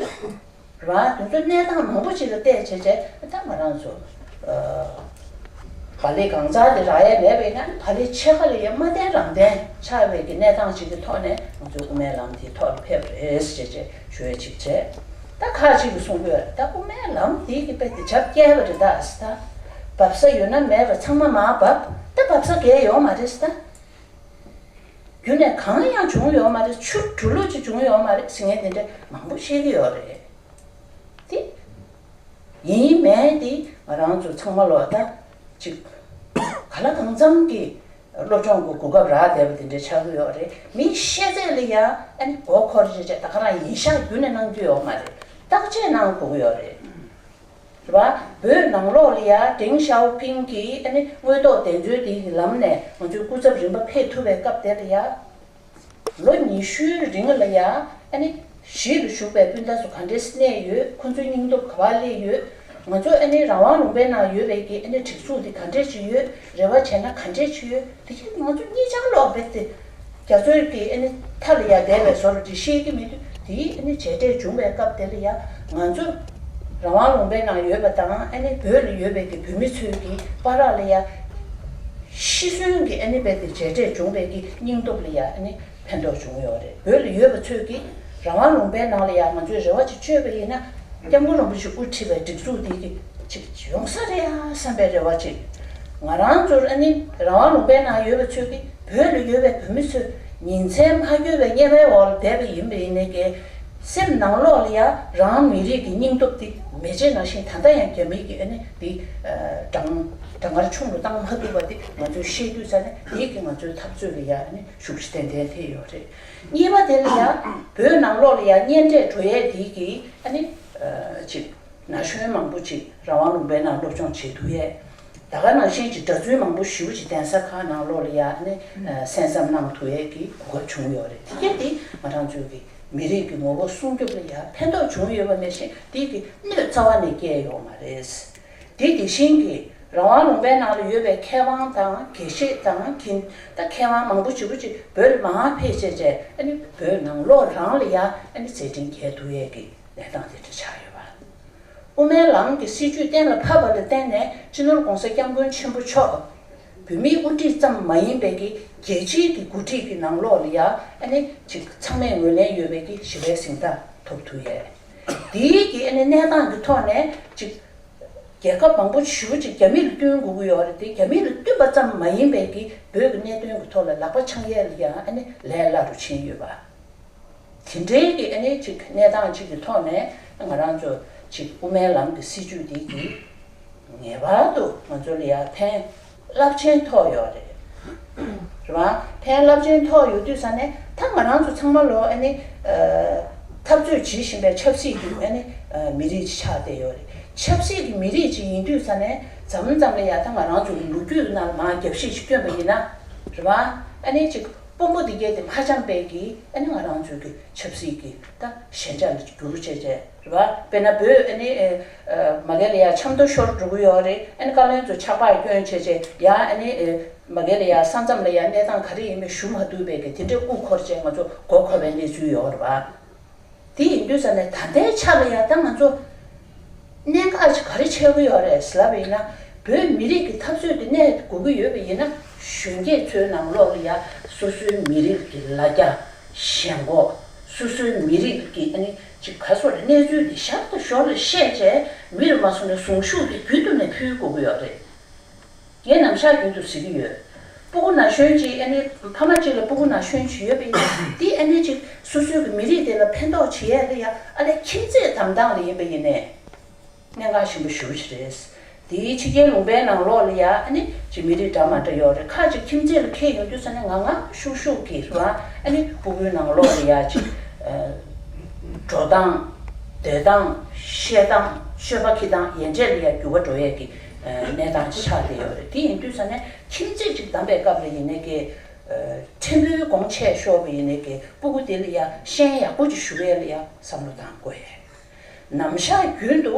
རེད་བ། དེ་ཚོ་གནས་སྟངས་མང་པོ་ཅིག་ལ་བལྟས་བྱས་བྱས། ད་ང་རང་ཚོ་ཨ་བག་ལེབ་གང་ཚར་དེ་རག་ཡས་མེད་པ་ཡིན་ན། བག་ལེབ་ཕྱེད་ཀ་ལ་ཡང་མ་བརྟེན་རང་བརྟེན་ཆགས་པའི་གི་གནས་སྟངས་ཅིག་གི་ཐོག་ནས། ང་ཚོ་དབུ་མའི་ལམ་དེའི་ཐོག་ལ་ཕེབས་པ་རེད་ཟེར་བྱས་བྱས་ཞུ་ཡས་ཅིག་བྱས། ད་ཁ་ཅིག་གིས་གསུང་གི་ཡོད་རེད། ད་དབུ་མའི་ལམ་དེ་གི་དཔེ་དེ་བྱབ་བཀལ་བ་རེད་ད་ཟེར། ད་འབབ་ས་ཡོད་ན་མེད་པ་ཚང་མ་མར་བབས། ད་འབབ་ས་གང་ཡང་ཡོད་མ་རེད་ཟེར། ད། རྒྱུ་ནས་གང་ཡང་བྱུང་ཡོད་མ་རེད། ཆུ་དྲོ་ལུག་ཅིག་བྱུང་ཡོད་མ་རེད་ཟེར་མཁན་དེ་འདྲ་མང་པོ་བཤད་ཀྱི་ཡོད་རེད། དེ་ཡིན་མིན་དེ་ང་རང་ཚོ་ཚང་མ་ལོ་ད་ཅིག་ག་ལ་གང་འཚམ་གྱི་སློབ་སྦྱོང་གི་གོ་སྐབས་རག་བསྡད་པ་དེ་འདྲ་ཆགས་ཀྱི་ཡོད་རེད། མིའི་ཤེས་ཚད་ལ་ཡ་ཨ་ནི་མགོ་འཁོར་བྱས་བྱས། ད་ག་རང་ཡིན་ཤག་རྒྱུ་ནས་གནང་རྒྱུ་ཡོད་མ་རེད། བརྟག་དཔྱད་གནང་དགོས་ཀྱི་ཡོད་རེད། རེད་བ། བོད་ནང་ལོགས་ལ་ཡ་ཏེང་ཞའོ་ཕིང་གིས་ཨ་ནི་དངོས་ཐོག་བདེན་འཚོལ་དེའི་ལམ་ནས་ང་ཚོའི་སྐུ་ཚབ་རིམ་པ་ཕེབས་ཐུབ་པའི་སྐབས་དེ་ལ་ཡ། ལོ་ཉི་ཤུའི་རིང་ལ་ཡ་ཨ་ནི་གཞིས་ལ་བཞུགས་པའི་སྤུན་ཟླ་ཚོ་ག་འདྲས་གནས་ཡོད། ཁོ་ཚོའི་སྙིང་སྟོབས་ག་པར་སླེབས་ཡོད། ང་ཚོ་ཨ་ནི་རང་དབང་ལུང་པའི་ནང་ཡོད་པའི་གི་ཨ་ནི་སྒྲིག་འཛུགས་དེ་ག་འདྲས་ཅིག་ཡོད། རེ་བ་བྱས་ན་ག་འདྲས་ཅིག་ཡོད། དེ་གས་ང་ཚོ་གཉིད་ཆག་ལོག་པས་ཏེ། རྒྱ་མཚོའི་གི་ཨ་ནི་མཐའ་ལ་ཡ་བསྡད་པའི་བཟོ་འདྲ་ཅིག་ཤེས་ཀྱི་མི་འདུག་དེའི་ཨ་ནི་མཇལ་འཕྲད་བྱུང་བའི་སྐབས་དེ་ལ་ཡ། ང་ཚོ་རང་དབང་ལུང་པའི་ནང་ཡོད་པ་དང་། ཨ་ནི་བོད་ལ་ཡོད་པའི་གི་བོད་མི་ཚོའི་གི་བར་ལ་ཡ། ཤི་གསོན་གྱི་ཨ་ནི་རྦད་དེ་མཇལ་འཕྲད་བྱུང་བའི་གི་སྙིང་སྟོབས་ལ་ཡ་ཨ་ནི་ཕན་ཐོགས་བྱུང་ཡོད་རེད། བོད་ལ་ཡོད་པ་ཚོས་གི་རང་དབང་ལུང་པའི་ནང་ལ་ཡ་ང་ཚོས་རེ་བ་ཅིག་བཅོལ་བ་ཡིན་ན། སྐྱབས་མགོན་རིན་པོ་ཆེ་དབུ་ཁྲིད་པའི་སྒྲིག་འཛུགས་འདི་གི་ཅིག་ཡོང་ས་རེད་ཡ་བསམ་པའི་རེ་བ་ཅིག་ང་རང་ཚོར་ཨ་ནི་རང་དབང་ལུང་པའི་ནང་ཡོད་པ་ཚོས་གི་བོད་ལ་ཡོད་པའི་བོད་མི་ཚོས་ཉིན་མཚན་མ་འགྱུར་བའི་དམྱལ་བའི་འོག་ལ་བསྡད་པ་ཡིན་པ་ཡིན་ནའི་གི། སེམས་ནང་ལོགས་ལ་ཡ་རང་མི་རིགས་ཀྱི་སྙིང་སྟོབས་དེ་མེ་ལྕེ་ནང་བཞིན་ད་ལྟ་ཡང་རྒྱ་མིའི་གི་ཨ་ནི་དེ་གྲང་གྲང་ངར་ཆུང་རུ་བཏང་མ་ཐུབ་པ་དེ་ང་ཚོས་ཤེས་དུས་ཙ་ནས། དེ་གི་ང་ཚོའི་འཐབ་རྩོད་ལ་ཡ་ཨ་ནི་ཤུགས་ཆེ་ཏན་ཏན་ཐེབས་ཡོད་རེད། གཉིས་པ་དེ་ལ་ཡ་བོད་ནང་ལོགས་ལ་ཡ་གཉེན་འཕྲད་འགྲོ་ཡས་དེ་གི་ཨ་ནི་ཅིག་ན་གཞོན་མང་པོ་ཅིག་རང་དབང་ལུང་པའི་ནང་སློབ་སྦྱོང་བྱེད་ཐུབ་ཡས། ད་ག་ནང་བཞིན་གྱི་གྲྭ་བཙུན་མང་པོ་ཞེ་པོ་ཅིག་གདན་ས་ཁག་ནང་ལོགས་ལ་ཡ་ཨ་ནི་གསན་བསམ་གནང་ཐུབ་ཡས་ཀྱི་གོ་སྐབས་བྱུང་ཡོད་རེད། དེ་གས་དེ་ང་རང་ཚོའི་གི་མི་རིགས་ཀྱི་ངོ་བོ་སྲུང་སྐྱོབ་ལ་ཡ་ཕན་ཐོགས་བྱུང་ཡོད་པ་ནང་བཞིན། དེ་གི་གནོད་རྩ་བ་ནས་བསྐྱལ་ཡོད་མ་རེད། དེ་དེ་བཞིན་གྱི་རང་དབང་ལུང་པའི་ནང་ལ་ཡོད་པའི་མཁས་དབང་དང་དགེ་བཤེས་དང་གིན། ད་མཁས་དབང་མང་པོ་ཞེ་པོ་ཅིག་བོད་ལ་མར་ཕེབས་བྱས་བྱས། ཨ་ནི་བོད་ནང་ལོགས་རང་ལ་ཡ་ཨ་ནི་མཛད་འཕྲིན་རྒྱས་ཐུབ་ཡས་ཀྱི་གནས་སྟངས་དེ་འདྲ་ཆགས་ཡོད་པ། དབུ་མའི་ལམ་གྱི་སྲིད་བྱུས་གཏན་ལ་ཕབ་པ་ལ་བརྟེན་ནས། སྤྱི་ནོར་༸གོང་ས་༸སྐྱབས་མགོན་ཆེན་པོ་མཆོག་ བོད་མིའི་དབུ་ཁྲིད་ཙམ་མ་ཡིན་པའི་གི་རྒྱལ་སྤྱིའི་གི་འགོ་ཁྲིད་ཀྱི་ནང་ལོགས་ལ་ཡ་ཨ་ནི་ཅིག་ཚང་མས་ངོས་ལེན་ཡོད་པའི་གི་ཞི་བའི་གཟེངས་རྟགས་ཐོབ་ཐུབ་ཡས། དེའི་གི་ཨ་ནི་གནས་སྟངས་ཀྱི་ཐོག་ནས་ཅིག་རྒྱལ་ཁབ་མང་པོ་ཞེ་པོ་ཅིག་རྒྱ་མི་ལ་བསྟུན་དགོས་ཀྱི་ཡོད་རེད་དེ། རྒྱ་མི་ལ་བསྟུན་པ་ཙམ་མ་ཡིན་པའི་གི་བོད་ཀྱི་གནད་དོན་གྱི་ཐོག་ལ་ལག་པ་འཆང་ཡས་ལ་ཡང་ཨ་ནི་ལས་སླ་རུ་ཕྱིན་ཡོད་པ། དེ་འདྲའི་གི་ཨ་ནི་ཅིག་གནས་སྟངས་ཅིག་གི་ཐོག་ནས་ང་རང་ཚོ་ཅིག་དབུ་མའི་ལམ་གྱི་སྲིད་བྱུས་འདི་གིས་ངེས་པར་དུ་ང་ཚོ་ལ་ཡང་ཕན་རླབས་ཆེན་ཐོགས་ཡོད་རེད། རེད་བ། ཕན་རླབས་ཆེན་ཐོགས་ཡོད་དུས་ཙ་ནས་ད་ང་རང་ཚོ་ཚང་མ་ལོ་ཨ་ནི་ཨ་འཐབ་རྩོད་བྱེད་བཞིན་པའི་ཆབ་སྲིད་ཀྱི་ཨ་ནི་ཨ་མི་རིགས་ཅིག་ཆགས་བསྡད་ཡོད་རེད། ཆབ་སྲིད་ཀྱི་མི་རིགས་ཅིག་ཡིན་དུས་ཙ་ནས་མཚམས་མཚམས་ལ་ཡང་ད་ང་རང་ཚོ་གི་ལོ་རྒྱུས་ནང་ལ་མར་རྒྱབ་བཤིག་ཅིག་བསྐྱོན་པ་ཡིན་ན། རེད་བ། ཨ་ནི་ཅིག་དཔོན་པོ་འདི་གས་དེ་མ་འཆམ་པའི་གི་ཨ་ནི་ང་རང་ཚོའི་གི་ཆབ་སྲིད་ཀྱི་ད་ཞན་ཆ་ལ་འགྱུར་བྱས་བྱས་རེད་བ། དཔེར་ན་བོད་ཨ་ནི་ཨ་མ་གི་ལ་ཡ་ཆབ་མདོ་ཤོར་འགྲོ་གི་ཡོད་རེད། ཨ་ནི་བཀའ་བློན་ཚོ་ཆགས་པར་བསྐྱོན་བྱས་བྱས་ཡ་ཨ་ནི་ཨ་མ་གི་ལ་ཡ་ས་མཚམས་ལ་ཡ་གནས་སྟངས་ག་རེ་ཡིན་པའི་ཞུ་མ་ཐུབ་པའི་གི་དེ་འདྲའི་དབུ་འཁོར་བྱས་ང་ཚོ་མགོ་འཁོར་བའི་གནས་ཚུལ་ཡོད་རེད་བ། དེ་ཡིན་དུས་ཙ་ནས་ད་ལྟའི་ཆ་ལ་ཡང་ད་ང་ཚོ་གནད་འགག་ཅིག་ག་རེ་ཆགས་ཀྱི་ཡོད་རེད་ཟེར་ལབ་པ་ཡིན་ན། བོད་མི་རིགས་ཀྱི་འཐབ་རྩོད་དེ་གནས་དགོས་ཀྱི་ཡོད་པ་ཡིན་ན། གཞོན་སྐྱེས་ཚོའི་ནང་ལོགས་ལ་ཡང་སོ་སོའི་མི་རིགས་ཀྱི་ལ་རྒྱ། ཞེན་ཁོག་སོ་སོའི་མི་རིགས་ཀྱི་ཨ་ནི་ཅིག་ག་སོགས་ལ་གནས་ཚུལ་དེ་ཞར་དང་ཞོར་ལ་བཤད་བྱས། མི་རུ་མ་སོང་ནས་གཟུངས་གཞུག་དེ་རྒྱུན་དུ་ནས་ཕུལ་དགོས་ཀྱི་ཡོད་རེད། ངས་ནམ་ཞག་རྒྱུན་དུ་ཟེར་གྱི་ཡོད། སྤུ་གུ་ན་གཞོན་ཅིག་ཨ་ནི་ཕ་མ་གཅིག་ལ་སྤུ་གུ་ན་གཞོན་ཅིག་ཡོད་པ་ཡིན་ན། འདི་ཨ་ནི་ཅིག་སོ་སོའི་གི་མི་རིགས་དེ་ལ་ཕན་ཐོགས་བྱེད་ཡས་ལ་ཡ་ཨ་ལས་ཁྱིམ་མཚེས་འདམ་ཐང་ལ་ཡིན་པ་ཡིན་ནའི་གནད་འགག་ཆེན་པོ་ཞེ་པོ་ཅིག་རེད། དེའི་ཕྱི་རྒྱལ་ལུང་པའི་ནང་ལོགས་ལ་ཡ་ཨ་ནི་ཅིག་མི་རིགས་འདྲ་མ་འདྲ་ཡོད་རེད། ཁ་ཅིག་ཁྱིམ་མཚེས་ལ་ཁེལ་ཡོང་དུས་ཙ་ནས་ངང་ངམ་ཤུགས་ཤུགས་ཀྱིས་རེད་བ། ཨ་ནི་སྤུ་གུའི་ནང་ལོགས་ལ་ཡ་ཅིག་ཨ་འགྲོ་སྟངས། སྡོད་སྟངས། བཤད་སྟངས། སྤྱོད་པ་འཁྱེར་སྟངས་ཡན་ཆད་ལ་ཡ་འགྱུར་བ་འགྲོ་ཡས་ཀྱི་ཨ་གནས་སྟངས་ཅིག་ཆགས་བསྡད་ཡོད་རེད། དེ་ཡིན་དུས་ཙ་ནས་ཁྱིམ་མཚེས་ཅིག་བདམས་པའི་སྐབས་ལ་ཡིན་ནའི་ཀྱི་ཨ་ཕྲན་བུའི་དགོངས་ཆེད་ཤོར་བ་ཡིན་ནའི་ཀྱི་སྤུ་གུ་དེ་ལ་ཡ་ཤན་ཡག་པོ་ཅིག་ཞུ་ཡས་ལ་ཡ་བསམ་བློ་བཏང་དགོས་ཡས། ནམ་ཞག་རྒྱུན་དུ་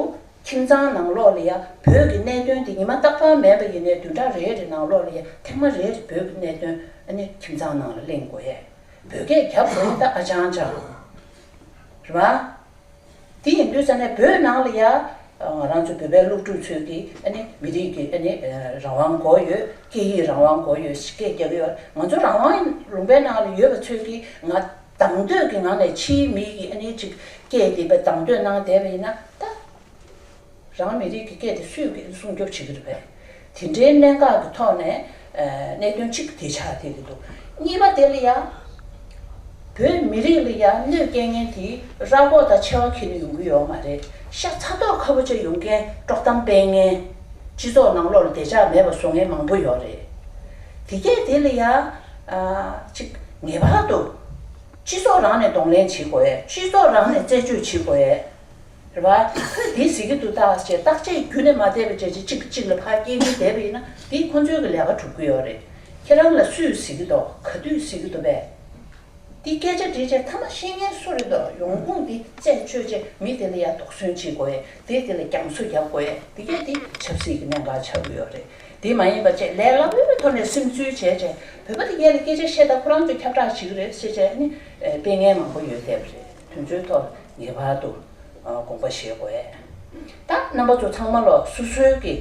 ཁྱིམ་ཚང་ནང་ལོགས་ལ་ཡ་བོད་ཀྱི་གནད་དོན་དེ་ཉི་མ་རྟག་པར་མེད་པ་ཡིན་ནའི་བདུན་ཕྲག་རེ་རེ་ནང་ལོགས་ལ་ཡ་ཐེངས་མ་རེ་རེ་བོད་ཀྱི་གནད་དོན་ཨ་ནི་ཁྱིམ་ཚང་ནང་ལ་གླེང་དགོས་ཡས། བོད་སྐད་རྒྱབ་དགོས་ཡས་ད་ཨ་ཅང་ཅང་རེད་བ། དེ་ཡིན་དུས་ཙ་ནས་བོད་ནང་ལ་ཡ་ང་རང་ཚོ་བོད་པའི་སློབ་ཕྲུག་ཚོས་ཀྱི་ཨ་ནི་མི་རིགས་ཀྱི་ཨ་ནི་རང་དབང་དགོས་ཡོད། སྐད་ཡིག་རང་དབང་དགོས་ཡོད་ཞེས་སྐད་རྒྱག་གི་ཡོད། ང་ཚོ་རང་དབང་ལུང་པའི་ནང་ལ་ཡོད་པ་ཚོས་ཀྱི་ང་དང་དོད་ཀྱི་ངང་ནས་ཕྱིའི་མི་ཡི་ཨ་ནི་ཅིག་སྐད་དེ་བས་དང་དོད་གནང་བསྡད་པ་ཡིན་ན་ད། རང་མི་རིགས་ཀྱི་སྐད་དེ་སུས་ཀྱིས་སྲུང་སྐྱོབ་བྱེད་ཀྱི་རེད་པས། དེ་འདྲའི་གནད་འགག་གི་ཐོག་ནས་ཨ་གནད་དོན་གཅིག་དེ་ཆགས་བསྡད་ཀྱི་འདུག་གཉིས་པ་དེ་ལ་ཡ། བོད་མི་རིགས་ལ་ཡ་གནོད་སྐྱེལ་མཁན་དེ་ར་སྒོག་དང་མཆེ་བ་ཁྱེར་ནས་ཡོང་གི་ཡོད་མ་རེད། ཤ་ཚ་ཏོག་ཁ་པོ་བྱས་ཡོང་མཁན་དཀྲོག་གཏམ་སྤེལ་མཁན། སྤྱི་ཚོགས་ནང་ལོགས་ལ་བདེ་འཇགས་མེད་པ་བཟོ་མཁན་མང་པོ་ཡོད་རེད། དེ་གས་དེ་ལ་ཡ་ཨ་ཅིག་ངེས་པར་དུ་སྤྱི་ཚོགས་རང་ནས་གདོང་ལེན་བྱེད་དགོས་ཡས། སྤྱི་ཚོགས་རང་ནས་རྩད་གཅོད་བྱེད་དགོས་ཡས། རེད་བ། ཁོས་འདི་ཟེར་གྱི་འདུག་ད་ཅེས་བརྟག་དཔྱད་རྒྱུན་ནས་མ་བསྡད་པ་བྱས་ཅིག་གཅིག་གིས་གཅིག་ལ་ཕར་སྐྱེལ་གྱིན་བསྡད་པ་ཡིན་ན་འདི་ཁོ་ཚོའི་གི་ལས་ཀ་གྲུབ་ཀྱི་ཡོད་རེད། ཁྱེད་རང་ལ་སུས་ཟེར་གྱི་འདུག་ག་དུས་ཟེར་གྱི་འདུག་པས། འདི་སྐད་ཆ་དྲིས་བྱས་ཐ་མ་ཤེས་མཁན་སུ་རེད་འདུག་ཡོང་ཁུངས་འདི་རྩད་གཅོད་བྱས་མི་དེ་ལ་ཡ་དོགས་ཟོན་བྱེད་དགོས་ཡས། དེ་དེ་ལ་རྒྱང་སོ་རྒྱག་དགོས་ཡས། འདི་གས་འདི་ཆབ་སྲིད་ཀྱི་གནད་འགག་ཆགས་ཀྱི་ཡོད་རེད། དེ་མ་ཡིན་པ་བྱས་ལས་སླ་པོའི་ཐོག་ནས་སིམ་འཛུལ་བྱས་བྱས་བོད་པ་དེ་གས་ལ་སྐད་ཆ་བཤད་ད་ཁོ་རང་ཚོས་ཁྱབ་བསྒྲགས་བྱེད་ཀྱི་རེད་ཟེར་བྱས་ནི་སྤེལ་མཁན་མང་པོ་ཡོད་བསྡད་པ་རེད། དེ་ཚོའི་ཐོག་ངེས་པར་དུ་དགོངས་པ་བཞེས་དགོས་ཡས། ད་རྣམ་པ་ཚོ་ཚང་མ་ལོ་སོ་སོའི་གི་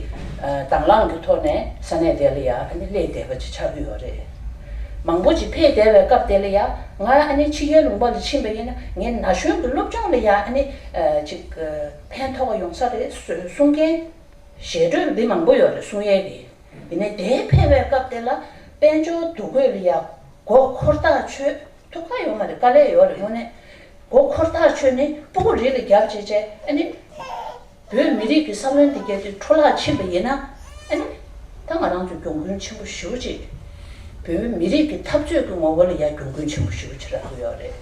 དང་བླངས་ཀྱི་ཐོག་ནས་ས་གནས་དེ་ལ་ཡ་ཨ་ནི་སླེབས་བསྡད་པ་ཅིག་ཆགས་ཀྱི་ཡོད་རེད། མང་པོ་ཅིག་ཕེབས་བསྡད་པའི་སྐབས་དེ་ལ་ཡ་ང་ཨ་ནི་ཕྱི་རྒྱལ་ལུང་པ་ལ་ཕྱིན་པ་ཡིན་ན་ངའི་ན་གཞོན་གྱི་སློབ་སྦྱོང་ལ་ཡ་ཨ་ནི་ཅིག་ཕན་ཐོགས་ཡོང་ས་རེད་གསུང་མཁན་ཞལ་བྲོས་འདི་མང་པོ་ཡོད་རེད་གསུང་ཡས་ཀྱི། ཡིན་ནའི་དེ་ཕེབས་པའི་སྐབས་དེ་ལ་དཔལ་འབྱོར་འདུ་འགོད་ལ་ཡ་མགོ་འཁོར་ཐག་ཆོད། ཐུགས་ཁག་ཡོད་མ་རེད། དཀའ་ལས་ཡོད་རེད་དངོས་གནས། མགོ་འཁོར་ཐག་ཆོད་ནས་སྤུ་གུ་རེ་ལ་རྒྱབ་བྱས་བྱས་ཨ་ནི། བོད་མི་རིགས་ཀྱི་བསམ་བློ་འདི་གས་དེ་འཕྲོ་བརླག་ཕྱིན་པ་ཡིན་ན་ཨ་ནི། ད་ང་རང་ཚོ་གྱོང་གུན་ཆེན་པོ་ཞེ་པོ་ཅིག་བོད་མི་རིགས་ཀྱི་འཐབ་རྩོད་ཀྱི་ངོ་བོ་ལ་ཡ་གྱོང་གུན་ཆེན་པོ་ཞེ་པོ་ཅིག་རག་གི་ཡོད་རེད།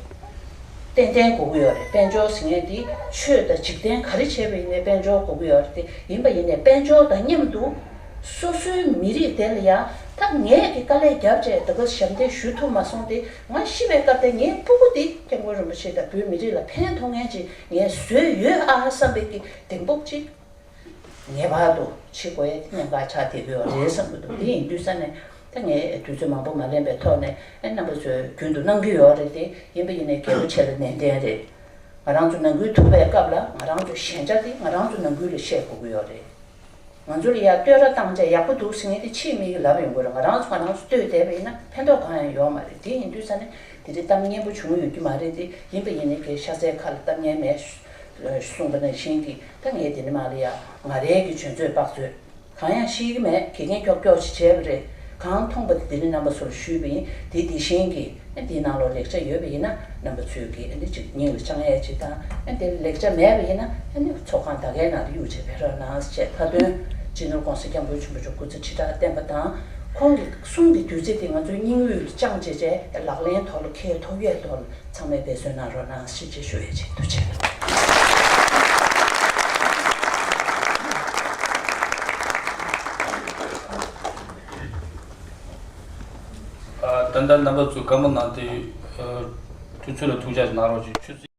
ཏན་ཏན་དགོས་ཀྱི་ཡོད་རེད། དཔལ་འབྱོར་ཟེར་མཁན་དེ་ཆོས་དང་འཇིག་རྟེན་ག་རེ་བྱས་པ་ཡིན་ནའི་དཔལ་འབྱོར་དགོས་ཀྱི་ཡོད་རེད་དེ། ཡིན་པ་ཡིན་ནའི་དཔལ་འབྱོར་དང་མཉམ་དུ་སོ་སོའི་མི་རིགས་དེ་ལ་ཡ་ད་ངས་ཀྱི་དཀའ་ལས་བརྒྱབ་བྱས་ད་ག་ཞབས་འདེགས་ཞུ་ཐུབ་མ་སོང་སྟེ་ང་ཤི་བའི་སྐབས་དེ་ངའི་སྤུ་གུ་དེ་སྐྱབས་མགོན་རིན་པོ་ཆེ་དང་བོད་མི་རིགས་ལ་ཕན་ཐོགས་མཁན་ཅིག་ངས་བཟོས་ཡོད་ཨ་བསམ་པའི་གི་གདེང་སྤོབས་ཅིག་ངེས་པར་དུ་བྱེད་དགོས་ཡ་དེ་གནད་འགག་ཆགས་བསྡད་ཀྱི་ཡོད་རེད་བསམ་གྱི་འདུག་དེ་ཡིན་དུས་ས་ནས་ད་ངས་དུས་ཚོད་མང་པོ་མ་ལེན་པའི་ཐོག་ནས་ཨེ་རྣམ་པ་ཚོས་རྒྱུན་དུ་གནང་གི་ཡོད་རེད་དེ། ཡིན་པ་ཡིན་ནའི་གལ་པོ་ཆེ་ལ་ནན་ཏན་རེད། ང་རང་ཚོ་ནང་ཁུལ་ཐུག་པའི་སྐབས་ལ་ང་རང་ཚོ་ཞན་ཆ་དེ་ང་རང་ཚོ་ནང་ཁུལ་ལ་བཤད་དགོས་ཀྱི་ཡོད་རེད། ང་ཚོ་ལ་ཡ་བསྟོད་ར་བཏང་བྱས་ཡག་པོ་འདུག་ཟེར་མཁན་དེ་ཕྱིའི་མི་གིས་ལབ་ཡོང་གི་རེད། ང་རང་ཚོ་ང་རང་ཚོ་བསྟོད་བསྡད་པ་ཡིན་ན་ཕན་ཐོགས་གང་ཡང་ཡོད་མ་རེད། དེ་ཡིན་དུས་ཙ་ནས་དེ་འདྲའི་གཏམ་སྙན་པོ་བྱུང་ཡོད་ཀྱི་མ་རེད། དེ་ཡིན་པ་ཡིན་ནའི་གི་ཤ་ཚའི་ཁ་ལ་གཏམ་སྙན་མེད་གསུངས་པ་ནང་བཞིན་གྱི། ད་ངས་དེ་ནས་མར་ལ་ཡ་ང་རའི་གི་བྱོན་ཚོད་དཔག་ཚོད། གང་ཡང་ཤེས་ཀྱི་མེད། དགེ་རྒན་ཀྱོག་ཀྱོག་ཅིག་བྱས་པ་རེད། གང་མཐོང་པ་དེ་འདི་ནི་རྣམ་པ་ཚོར་ཞུས་པ་ཡིན། དེ་དེ་བཞིན་གྱི་འདིའི་ནང་ལོགས་ལེགས་ཆ་ཡོད་པ་ཡིན་ན་རྣམ་པ་ཚོས་ཀྱིས་འདི་ཅིག་སྙིང་ལ་བཅངས་ཡས་ཅིག་དང་། འདི་ལེགས་ཆ་མེད་པ་ཡིན་ན་ཚོགས་ཁང་ད་གའི་ནང་དུ་གཡུག་བྱས་ཕེབས་རོགས་གནང་ཞེས། མཐའ་དོན་སྤྱི་ནོར་༸གོང་ས་༸སྐྱབས་མགོན་ཆེན་པོ་མཆོག་སྐུ་ཚེ་ཁྲི་ཕྲག་བརྟན་པ་དང་། ཁོང་གི་གསུང་གི་བདུད་རྩི་དེ་ང་ཚོའི་སྙིང་དབུས་ལ་བཅངས་བྱས་བྱས་ལག་ལེན་ཐོག་ལ་འཁེལ་ཐུབ་ཡས་ཐོག་ལ། ཚང་མས་འབད་བརྩོན་གནང་རོགས་གནང་ཞེས་ཞུ་ཡས་ཆེད་དུ་བྱས། ད་ལྟ་རྣམ་པ་ཚོས་བཀའ་མོལ་གནང་སྟེ། དུས་ཚོད་ལ་ཐུགས་ཅག་གནང་རོགས་ཞེས། ཆུ་ཚོད།